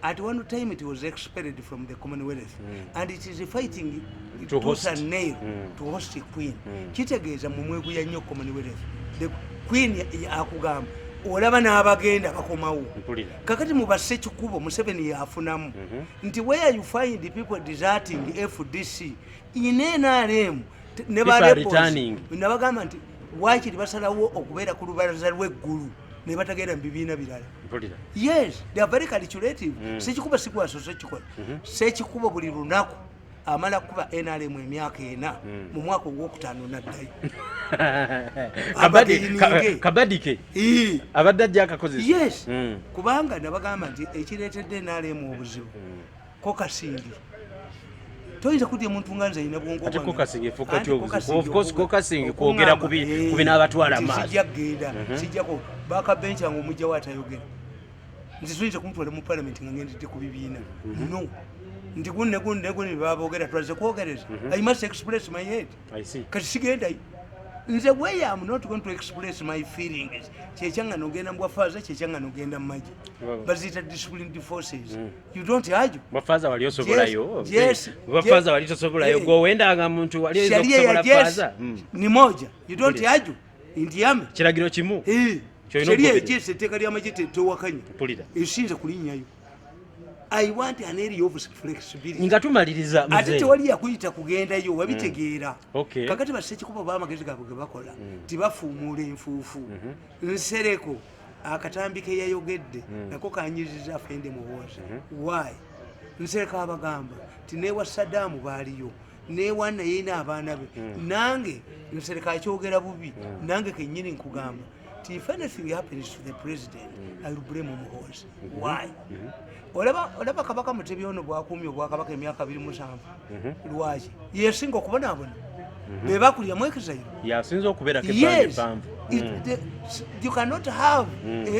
At one time it was expelled from the Commonwealth and it is fighting To tooth host. and nail to host a queen. Kitegeeza mumweguya nnyo Commonwealth. The queen akugamba olaba n'abagenda bakomawo. Mpulira. Kakati mubasse kikubo Museveni yafunamu nti where you find people deserting FDC in NRM ne People are ba rebels, returning. nabagamba nti wakiri basalawo okubeera ku lubalaza lw'eggulu ne batagenda mu bibiina birala. Mpulira. Yes, they are very calculative. Sekikubo sigwasose kikola. Sekikubo buli lunaku amala kuba NRM emyaka 4, mu mwaka ogwokutaano naddayo. Abageyininge. Kabadike Ii. abadde ajja akakozesa. Yes. Kubanga nabagamba nti ekireetedde NRM obuzibu kokasingi, toyinza kudya muntu nga nze ayina bwongo Ate bwange. caucusing efuuka Anti ty obuzibu? caucusing Of course, caucusing kwogera okuŋŋamba, ku binaabatwala nti maaso. sijja kugenda, sijjako bakabencha nga omugjawo atayogera nti toyinza kumutwala mu parliament nga ngendedde ku bibiina, no nti gunne gunne gunne bebabogera twaze kwogereza. I must express my head. I see. Kati sigendayo nze way am not going to express my feelings. Kyekyanga nogenda mubwafaaza, kyekyanga nogenda mumaje. Baziyita disciplined forces. You don't argue. Bwafaaza wali osobolayo? Yes. Bwafaaza wali tosobolayo? Eh. Gwe owendanga muntu wali oyinza Sharia ya okusobola jeshi faaza? Ni moja, you don't Mpulira. argue in army. Kiragiro kimu. Eh, Kyolina sharia ya okugoberera. jeshi, etteeka ly'amagye tewakanya. Mpulira. Esinza kulinnyayo. I want an area of flexibility. Nga tumaliriza, Ate muzeeyi. tewali yakuyita kugendayo, wabitegeera. Kakati basekikubo bamagezi gaabwe ge bakola tibafuumuula enfuufu. Nsereko akatambi ke yayogedde nako kanyiziza afende Muhoozi. Why Nsereko abagamba ti newa Sadaamu baaliyo, newa nayina abaana be? Nange Nsereko akyogera bubi. Nange kenyini nkugamba ti if anything happens to the president, I will blame Muhoozi. Why? Olaba Kabaka Mutebi ono bwakumye obwakabaka emyaka 27, lwaki yesinga okubonaabona? Be bakulyamu exile. Yasinza okubeerako ebbanga Yes. eppanvu. You cannot have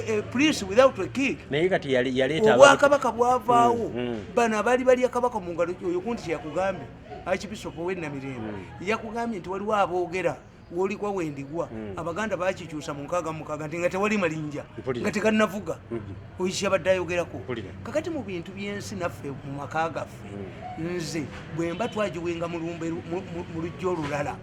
a prince without a king. Naye kati yaleeta Obwakabaka bwavaawo. Bano abaali balya kabaka mu ngalo, oyo kunti kyeyakugambye Archbishop ow'enamirembe yakugambye nti waliwo aboogera woligwa wendigwa. Abaganda bakikyusa mu 66 nti nga tewali malinja Mpulira. nga tegannavuga. Oyo kyabadde ayogerako. Mpulira. Kakati mu bintu byensi naffe mu maka gaffe, nze bwe mba twagiwenga mu lumbe mu lujja olulala,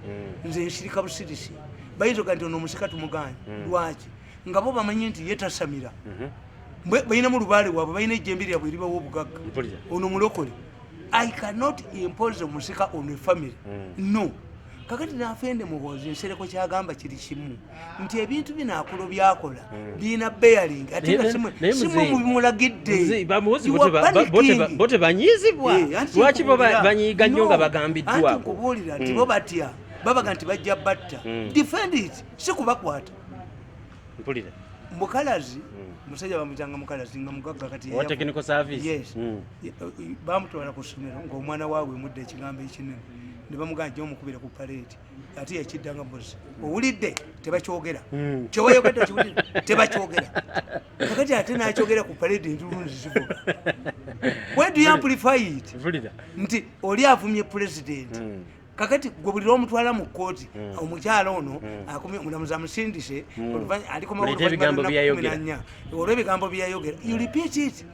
nze nsirika busirisi. Bayinza oga nti ono omusika tumuganye lwaki, nga bo bamanyi nti ye tasamira. Balinamu lubaale waabwe, balina ejjembe lyabwe eribawo obugagga. Mpulira. Ono mulokole. I cannot impose omusika on a family, no. Kakati nafende Muhoozi, Nsereko kyagamba kiri kimu nti ebintu bino akulo byakola birina bearing, ate nga Naye simwe muzeeyi, mubimulagidde. Muzeeyi, bamuwozi You are panicking. bo tebanyiizibwa? Eh, anti Lwaki bo nkubuulira. banyiiga nnyo No, nga anti bagambiddwako? nkubuulira nti bo batya, babaga nti bajja batta. Defend it, si kubakwata. Mpulira. Mukalazi, musajja bamuyitanga Mukalazi nga mugagga kati Owa technical service? Yes. Bamutwala ku ssomero ng'omwana waabwe mudda ekigambo ekinene ne bamugamba jja omukubira ku paleeti, ate yakiddanga mbuzi owulidde tebakyogera, kyewayogedde kiwulidde tebakyogera. Kakati ate nakyogera ku paleeti, entulunzi zivuga. Where do you amplify it? Mpulira. Nti oli avumye president. Kakati gwe buli lwomutwala mu kooti, omukyala ono akomye omulamuzi amusindise alikomawo Muleete ebigambo oluvannyuma byeyayogera. lw'ennaku 14. Olw'ebigambo byeyayogera, you repeat it,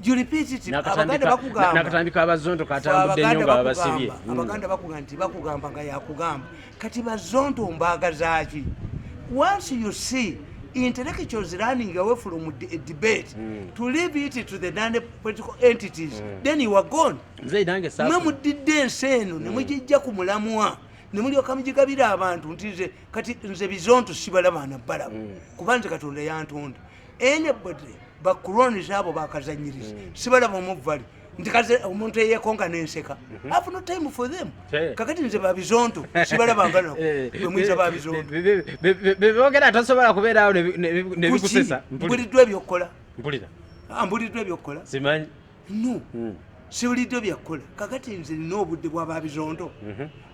you repeat it. Abaganda bakugamba N'akatambi k'abazonto katambudde nnyo Abaganda nga babasibye. Abaganda bakugamba nti bakugamba nga yakugamba. Kati bazonto mbaaga zaaki? Once you see intellectuals running away from a debate to leave it to the non-political entities, then you are gone. Muzeeyi, nange Mwe saafu mudidde ensi eno ne mugijja ku mulamwa ne mulyoka mugigabira abantu nti nze kati nze bizonto sibalaba nabalaba kuba nze Katonda yantonda. Anybody baclones abo bakazanyiriza sibalaba omuvali nti kaze omuntu eyekonga nenseka. I have no time for them. Kakati nze babizonto sibalabanga nako bwemuyita babizonto. Bebogera tosobola kubeerawo nebikusesa. Mbuliddwa ebyokukola. Mpulira. Ah, mbuliddwa ebyokukola. Simanyi. No, sibuliddwa byakukola. Kakati nze nina obudde bwababizonto?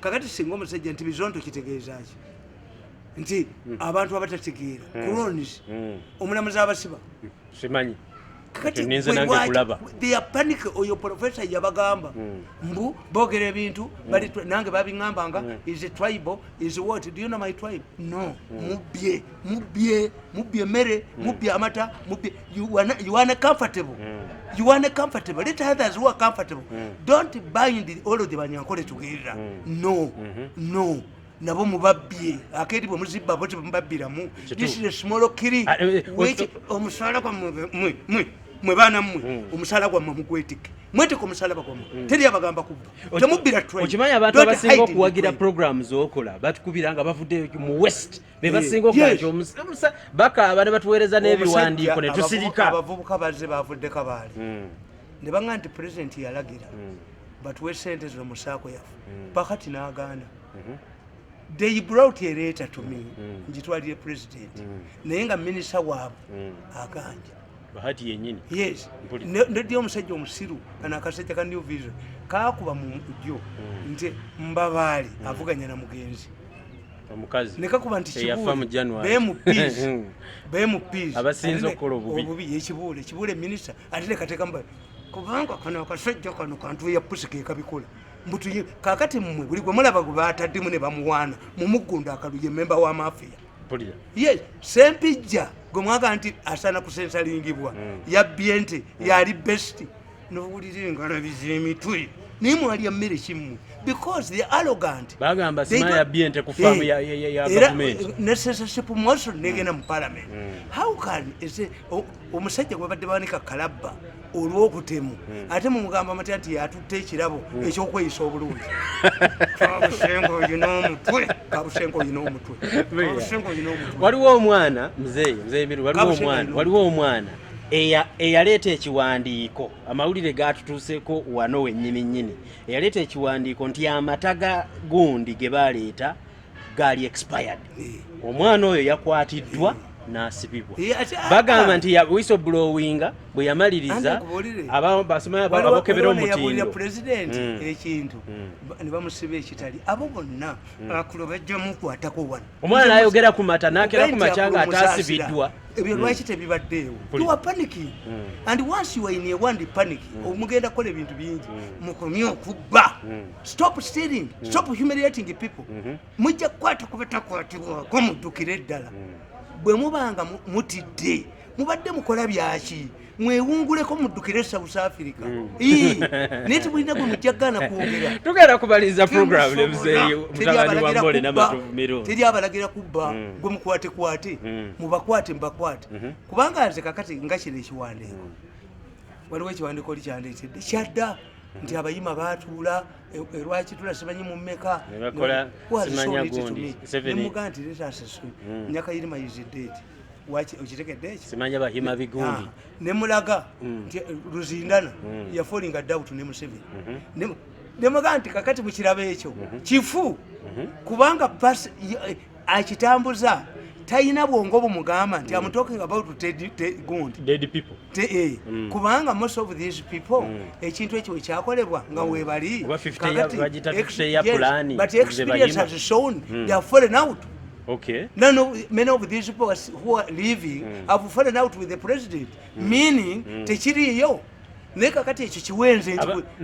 Kakati singa omusajja nti bizonto kitegeeza ki? Nti abantu abatategeera, clones, omulamuzi abasiba. Simanyi. Kakati Ninze gwe nange lwaki- kulaba. They are panic. Oyo professor yabagamba mbu boogera ebintu bali nange babiŋŋambanga is a tribal, is what? Do you know my tribe? No. Mubbye, mubbye, mubbye emmere, mubbye amata, mubbye. You are not comfortable. You are not comfortable. Let others who are comfortable. Don't bind all of the Banyankole together. No, no, nabo mubabbye akedi bwe muzibba bo temubabbiramu. This is a small kiri Ah, which omusaala gwammwe, mwe mwe mwe baana mmwe, omusaala gwammwe mugwetike, mwetike omusalaba gwammwe. Teri abagamba kubba, temubbira tribe. Okimanyi abantu Don't abasinga hide in the okuwagira tribe. Program zokola batukubira nga bavudde mu west, be basinga okuga nti bakaaba ne batuweereza n'ebiwandiiko ne Omusajja, tusirika. Abavubuka bazze bavudde Kabaale ne baŋŋa nti pulezidenti yalagira batuwe sente zino mu SACCO yaffe, pakati n'agaana. They brought a letter to me ngitwalire president, naye nga minisita waabwe aganja. Bahati yennyini. Yes. Mpulira. Neddi omusajja omusiru kano akasajja ka New Vision kakuba mu jjo nti Mbabaali avuganya na mugenzi. Omukazi nekakuba nti eyafa mu January. BMPs, BMPs Abasinze okukola obubi. Obubi yekibuule, kibuule minisita ate nekateeka mba kubanga kano akasajja kano kantu ya pusi kekabikola mbutuye. Kakati mmwe buli gwe mulaba gwe bataddemu ne bamuwaana mumuggunda akalu, ye memba wa mafia. Mpulira. Ye Sempijja gwe mwaga nti asaana kusensalingibwa, yabbye nte, yali best nowulira engalabi z'emitwe, naye mwalya mmere kimmwe because the arrogant. Bagamba They Sima yabbye ente ku faamu ya Era, gavumenti. Ne censorship motion negenda mu parliament. How can omusajja gwe badde bawanika kalabba olw'okutemu, ate mumugamba matya nti yatutte ekirabo ekyokweyisa obulungi? Kabusenga oyina omutwe, Kabusenga oyina omutwe, Kabusenga oyina omutwe. Waliwo omwana, muzeeyi, muzeeyi Miru, waliwo Kabusenga omwana oyina. Waliwo omwana eyaleeta ekiwandiiko, amawulire gatutuuseeko wano wennyini nnyini, eyaleeta ekiwandiiko nti amata ga gundi ge baleeta gaali expired. Omwana oyo yakwatiddwa n'asibibwa. Eh, Bagamba nti ya whistleblowinga bwe yamaliriza Ante nkubuulire. Basomaya abakebera Waliwo neyabuulira omutindo. pulezidenti ekintu, ne bamusiba ekitali. Abo bonna akulo bajja mukwatako wano. Omwana n'ayogera ku mata n'akera ku Ogaye nti makya nga akulo musaasira. ataasibiddwa. Ebyo lwaki tebibaddeewo? You are panicking, and once you are in a one panic, omugenda kukola ebintu bingi. Mukomye okubba. Stop stealing, stop humiliating people. Mujja kukwata kuba takwatibwako, muddukire eddala. Bwe mubanga mutidde, mubadde mukola byaki? Mwewunguleko, muddukire South Africa. Ii, naye temulina gwe mujja gaana kwogera. Tugenda kumaliriza program ne muzeeyi mutabani wa Mbole n'Amatovu Mirundi. Teri abalagira kubba. Gwe mukwate kwate, mubakwate, mubakwate, kubanga nze kakati nga kino ekiwandiiko, waliwo ekiwandiiko oli kyandeetedde kyadda nti abayima batuula erwakitula simanyi mu mmeka. Ne bakola simanya gundi, Nemugaa nti let us see. Nyakayirima is dead. Waki okitegedde ekyo? Simanya bahima bigundi. Ah, nemulaga nti Ruzindana yafallinga out ne Museveni. Nemugaa nti kakati mukirabo ekyo kifu, kubanga akitambuza talina bwongo bumugamba nti am talking about gundi Dead people. Kubanga most of these people, ekintu ekyo wekyakolebwa nga webali. Oba 50 Kakati bagiyita 50 year plan, but ze experience bahima. has shown they have fallen out. None of, many of these people who are leaving have fallen out with the president, meaning tekiriiyo. Naye kakati ekyo kiwenze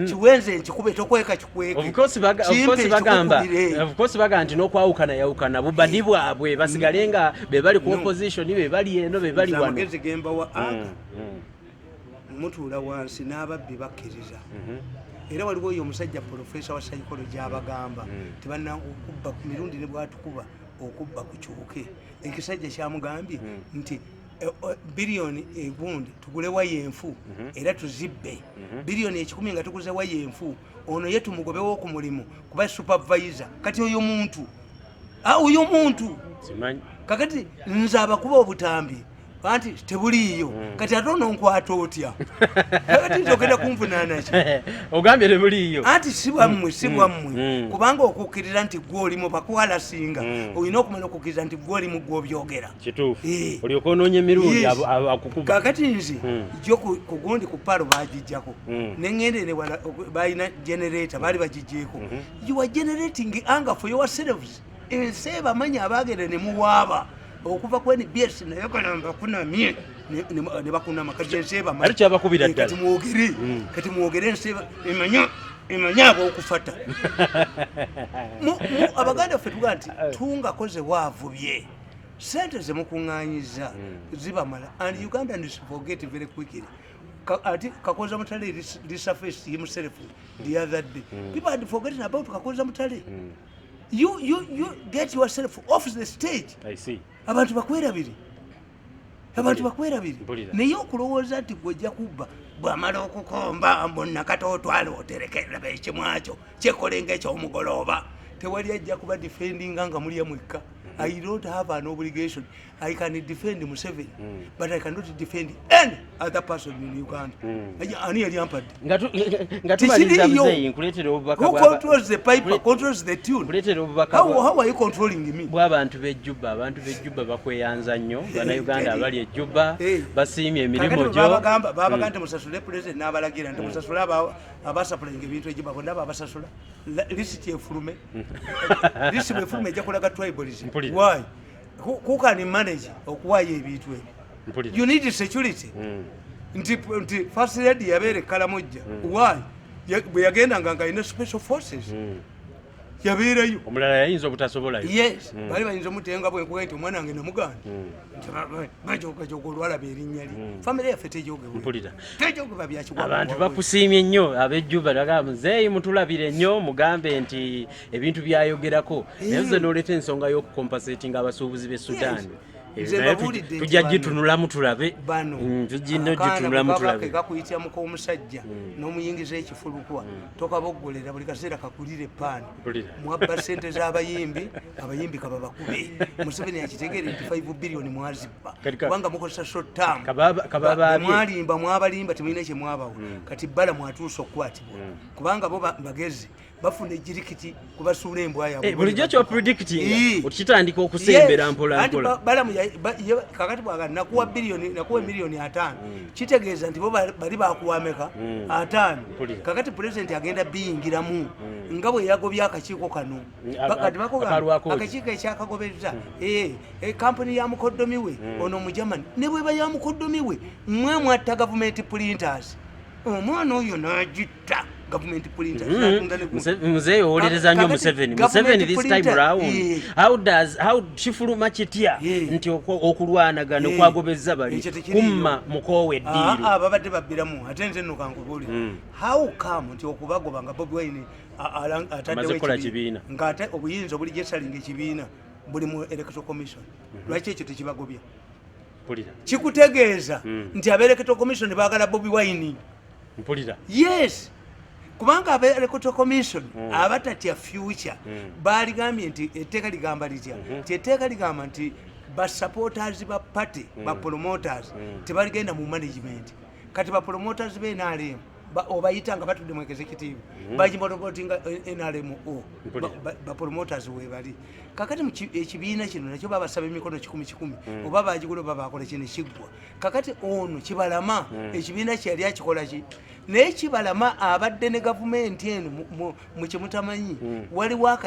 kiwenze nkikube, tokweka kikweke. Of course of Kimpe course bagamba ekikukubire. Of course bagamba nti n'okwawukana yawukana bubadi bwabwe, basigale nga be bali ku No. opposition, be bali eno, be bali Nze wano. amagezi gembawa aga, mutuula wansi n'ababbi bakkiriza. Era waliwo oyo omusajja professor wa psychology abagamba tebanna okubba ku mirundi ne bwatukuba okubba kukyuke. Ekisajja kyamugambye nti biliyoni egundi tugule waya enfu era tuzibbe biliyoni 100 nga tuguze waya enfu, ono ye tumugobewo ku mulimu kuba supervisor. Kati oyo muntu, ah, oyo muntu. Simanyi. Kakati nze abakuba obutambi anti tebuliiyo. Kati ate ono nkwata otya? Kakati nze ogenda kunvunaanaki? Ogambye tebuliiyo. Anti si bwammwe, si bwammwe. Kubanga okukkiriza nti gwe olimu bakuhalasinga, olina okumala okukkiriza nti gwe olimu gwobyogera. Kituufu. Olyoka onoonya emirundi akukuba. Kakati nze jo ku gundi ku palo bagijjako, neŋŋenda ene wala balina generator baali bagijjeeko. You are generating anger for yourselves. Ensi ebamanyi abagenda ne muwaaba okuva ku NBS, naye galamba kunamye. ne bakunama. Kati ensi ebamanyi. Ate kyabakubira ddala. Kati mwogere, kati mwogere, ensi emanya, emanya ab'okufata. Abaganda ffe tugaa nti tungakoze waavubye sente zemukuŋŋanyiza zibamala, and Ugandans forget very quickly. Ati Kakoza Mutale resurfaced himself the other day. People had forgotten about Kakoza Mutale. You get yourself off the stage. I see. Abantu bakwerabire, abantu bakwerabire. Mpulira. Naye okulowooza nti gwejja kubba, bwamala okukomba mbu nakata otwala otereke, laba ekimwakyo kyekolenga ekyomugolooba, tewali ajja kuba defendinga nga mulya mwekka. I don't have an obligation. I can defend Museveni, but I cannot defend any other person in Uganda. Ani yali ampadde? Nga tumaliriza, Tekiriiyo. muzeeyi, nkuleetera obubaka Who controls the piper controls the tune. Nkuleetera obubaka How are you controlling me? bw'abantu b'ejjubba. Abantu b'ejjubba bakweyanza nnyo, Bannayuganda abali ejjubba basiimye emirimu Kakati gyo. babagamba nti musasule, president n'abalagira nti musasule abasupplyinga ebintu egiba bonna babasasula. Lisiti efulume, lisiti bwefulume ejja kulaga tribalism. Mpulira. Why? Who can manage okuwaayo ebintu ebyo? Mpulira. You need security. Nti first lady yabeera ekkalamujja, why? Bwe yagendanga nga alina special forces, yabeerayo. Omulala yayinza obutasobolayo. Yes, bali bayinza omutenga bwenkuga nti omwana wange namuganda nti bajogajoga olwalaba erinnya lye. Famire yaffe tejogebwa. Mpulira. Tejogebwa byakigwa. Abantu bakusiimye nnyo ab'ejjuba, bagamba muzeeyi mutulabire nnyo, mugambe nti ebintu byayogerako, naye nze n'oleeta ensonga y'okucompensatinga abasuubuzi b'e Sudan. Nze Naye mbabuulidde nti tujja gitunulamu tulabe. Bano Tujja nno akaana gitunulamu bwe kaba tulabe. ke kakuyityamuka omusajja n'omuyingiza ekifulukwa, tokaboggolera, buli kaseera kakulire epaani. Mpulira. Mwabba sente z'abayimbi, abayimbi kababakube. Museveni akitegeere nti 5 biliyoni mwazibba Kati kubanga mukozesa short term. Kababaabye. Mwalimba, mwabalimba, temulina kyemwabawa. Kati bbala mwatuuse okukwatibwa kubanga bo bagezi, bafuna ejirikiti kubasuula embwa yaabwe. Bulijjo kyopredictinga Eh. okitandika okusembera Yes. mpola Anti mpola. Balamu kakati bwaga nakuwa biliyoni, nakuwa miliyoni 50, kitegeeza nti bo bali bakuwa meka? 50. Mpulira. Kakati pulezidenti agenda biyingiramu nga bwe yagobye akakiiko kano. Kati bakugamba, Akalwako ki? akakiiko ekyakagobezza kampuni ya mukoddomi we ono Omugermany, ne bweba ya mukoddomi we, mwe mwatta government printers, omwana oyo n'agitta government printers, n'atunda ne Muzeeyi owolereza nnyo Kakati Museveni. government Museveni this time printer, round, how does, how kifuluma kitya nti okulwanagana okwagobezza bali Ekyo tekiriiyo. kumma mukoowa eddiiro? Ah, ah, babadde babbiramu. Ate nze nno kankubuulire, how come nti okubagoba nga Bobi Wine ataddewo Amaze kukola ekibiina, kibiina. ng'ate obuyinza obuli gyesalinga ekibiina buli mu electoral commission, lwaki ekyo tekibagobya? Mpulira. Kikutegeeza nti aba electoral commission baagala Bobi Wine. Mpulira. Yes, kubanga aba electoral commission abatatya future baligambye nti etteeka ligamba litya? Nti etteeka ligamba nti basupporters ba party, ba promoters tebaligenda mu management. Kati ba promoters ba NRM obayita nga batudde mu executive, bagimotobotinga NRM o Mpulira. ba promoters webali. Kakati ekibiina kino nakyo babasaba emikono kikumi kikumi, oba bagigula oba bakola kino kiggwa. Kakati ono Kibalama ekibiina kyeyali akikola ki? Naye Kibalama abadde ne gavumenti eno mu kyemutamanyi, waliwo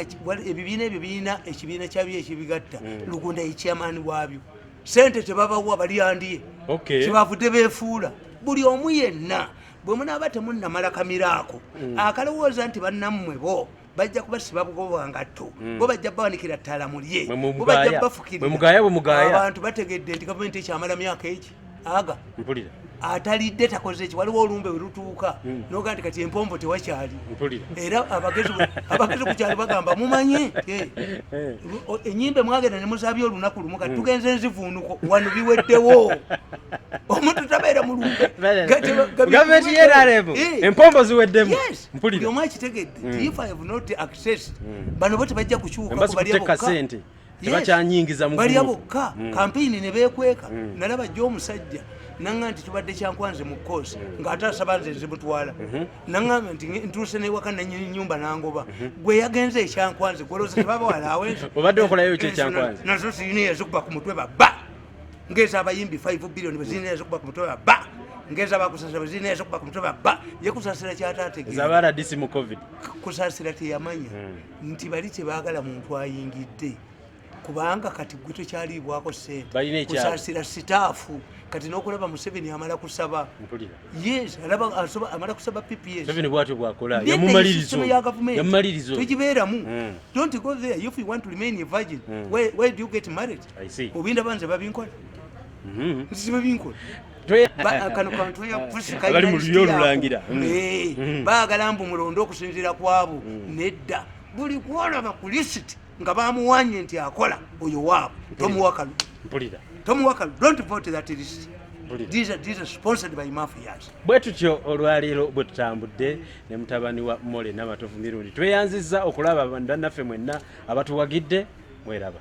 ebibiina ebyo birina ekibiina kyabyo ekibigatta. Lugunda ye chairman waabyo, sente tebabawa, balyandiye. Kyebavudde beefuula buli omu yenna. Bwe munaaba temunnamala kamiraako akalowooza nti bannammwe bo bajja kubasiba bugoba ngatto, bo bajja bawanikira ttala mulye, Mwe bo mugaaya. bajja bafukirira. Mwe mugaaya, bwe mugaaya. Abantu bategedde nti gavumenti ekyamala myaka eki aga Mpulira. atalidde takoze eki. Waliwo olumbe we lutuuka noga nti kati empombo tewakyali. Mpulira. Era abagezi ku kyalo bagamba mumanye enyimbe mwagenda ne muzabya olunaku lumu, kati tugenze nzivuunuko wano biweddewo, omuntu tabeera mulumbe. Gavumenti y'NRM empombo ziweddemu. Yes. Mpulira. Buli omu akitegedde nti if I have not access, bano bo tebajja kukyuka. Embazi balya kuteeka bokka. ssente. Yes. Tebakyanyingiza mu Balya group. bokka kampeyini ne beekweka. Nalaba jjo omusajja naŋŋa nti tubadde Kyankwanze mu koosi ng'ate asaba nze nzimutwala, naŋŋamba nti ntuuse newaka nanyini nyumba nangoba. Gwe yagenze ekyankwanze gwolowooza tebabawalaawo? Obadde okolayo ki Ekyankwanze? Nazo sirina yazikuba ku mutwe babba ngeza abayimbi 5 billion bwe zirina yazikuba ku mutwe babba ngeza abakusasira bwe zirina yazikuba ku mutwe babba. Ye Kusasira kyataategeera, Zaba RDC mu COVID. Kusasira teyamanya nti bali tebaagala muntu ayingidde. Kubanga kati gwe tokyaliibwako sente. Balina ekyalo. Kusaasira staff. Kati n'okulaba Museveni amala kusaba. Mpulira. Yes, alaba amala kusaba PPS. Museveni bwatyo bwakola. Nedda, Yamumaliriza system oyo. ya gavumenti Yamumaliriza oyo. tegibeeramu. Don't go there if you want to remain a virgin. Why do you get married? I see. Obinda banze babinkola. Nze babinkola. Kano kantu ya pusi. Abali mu lulyo olulangira. Baagala mbu mulonde okusinziira ku abo. Nedda, buli kwolaba ku lisiti nga bamuwanye nti akola, oyo waabwe, tomuwa kalu. Mpulira. Tomuwa kalu. Don't vote that list. Mpulira. These are sponsored by mafias. Bwe tutyo olwaleero bwe tutambudde ne mutabani wa Mole Namatovu Mirundi. Tweyanzizza okulaba bannaffe mwenna abatuwagidde. Mweraba.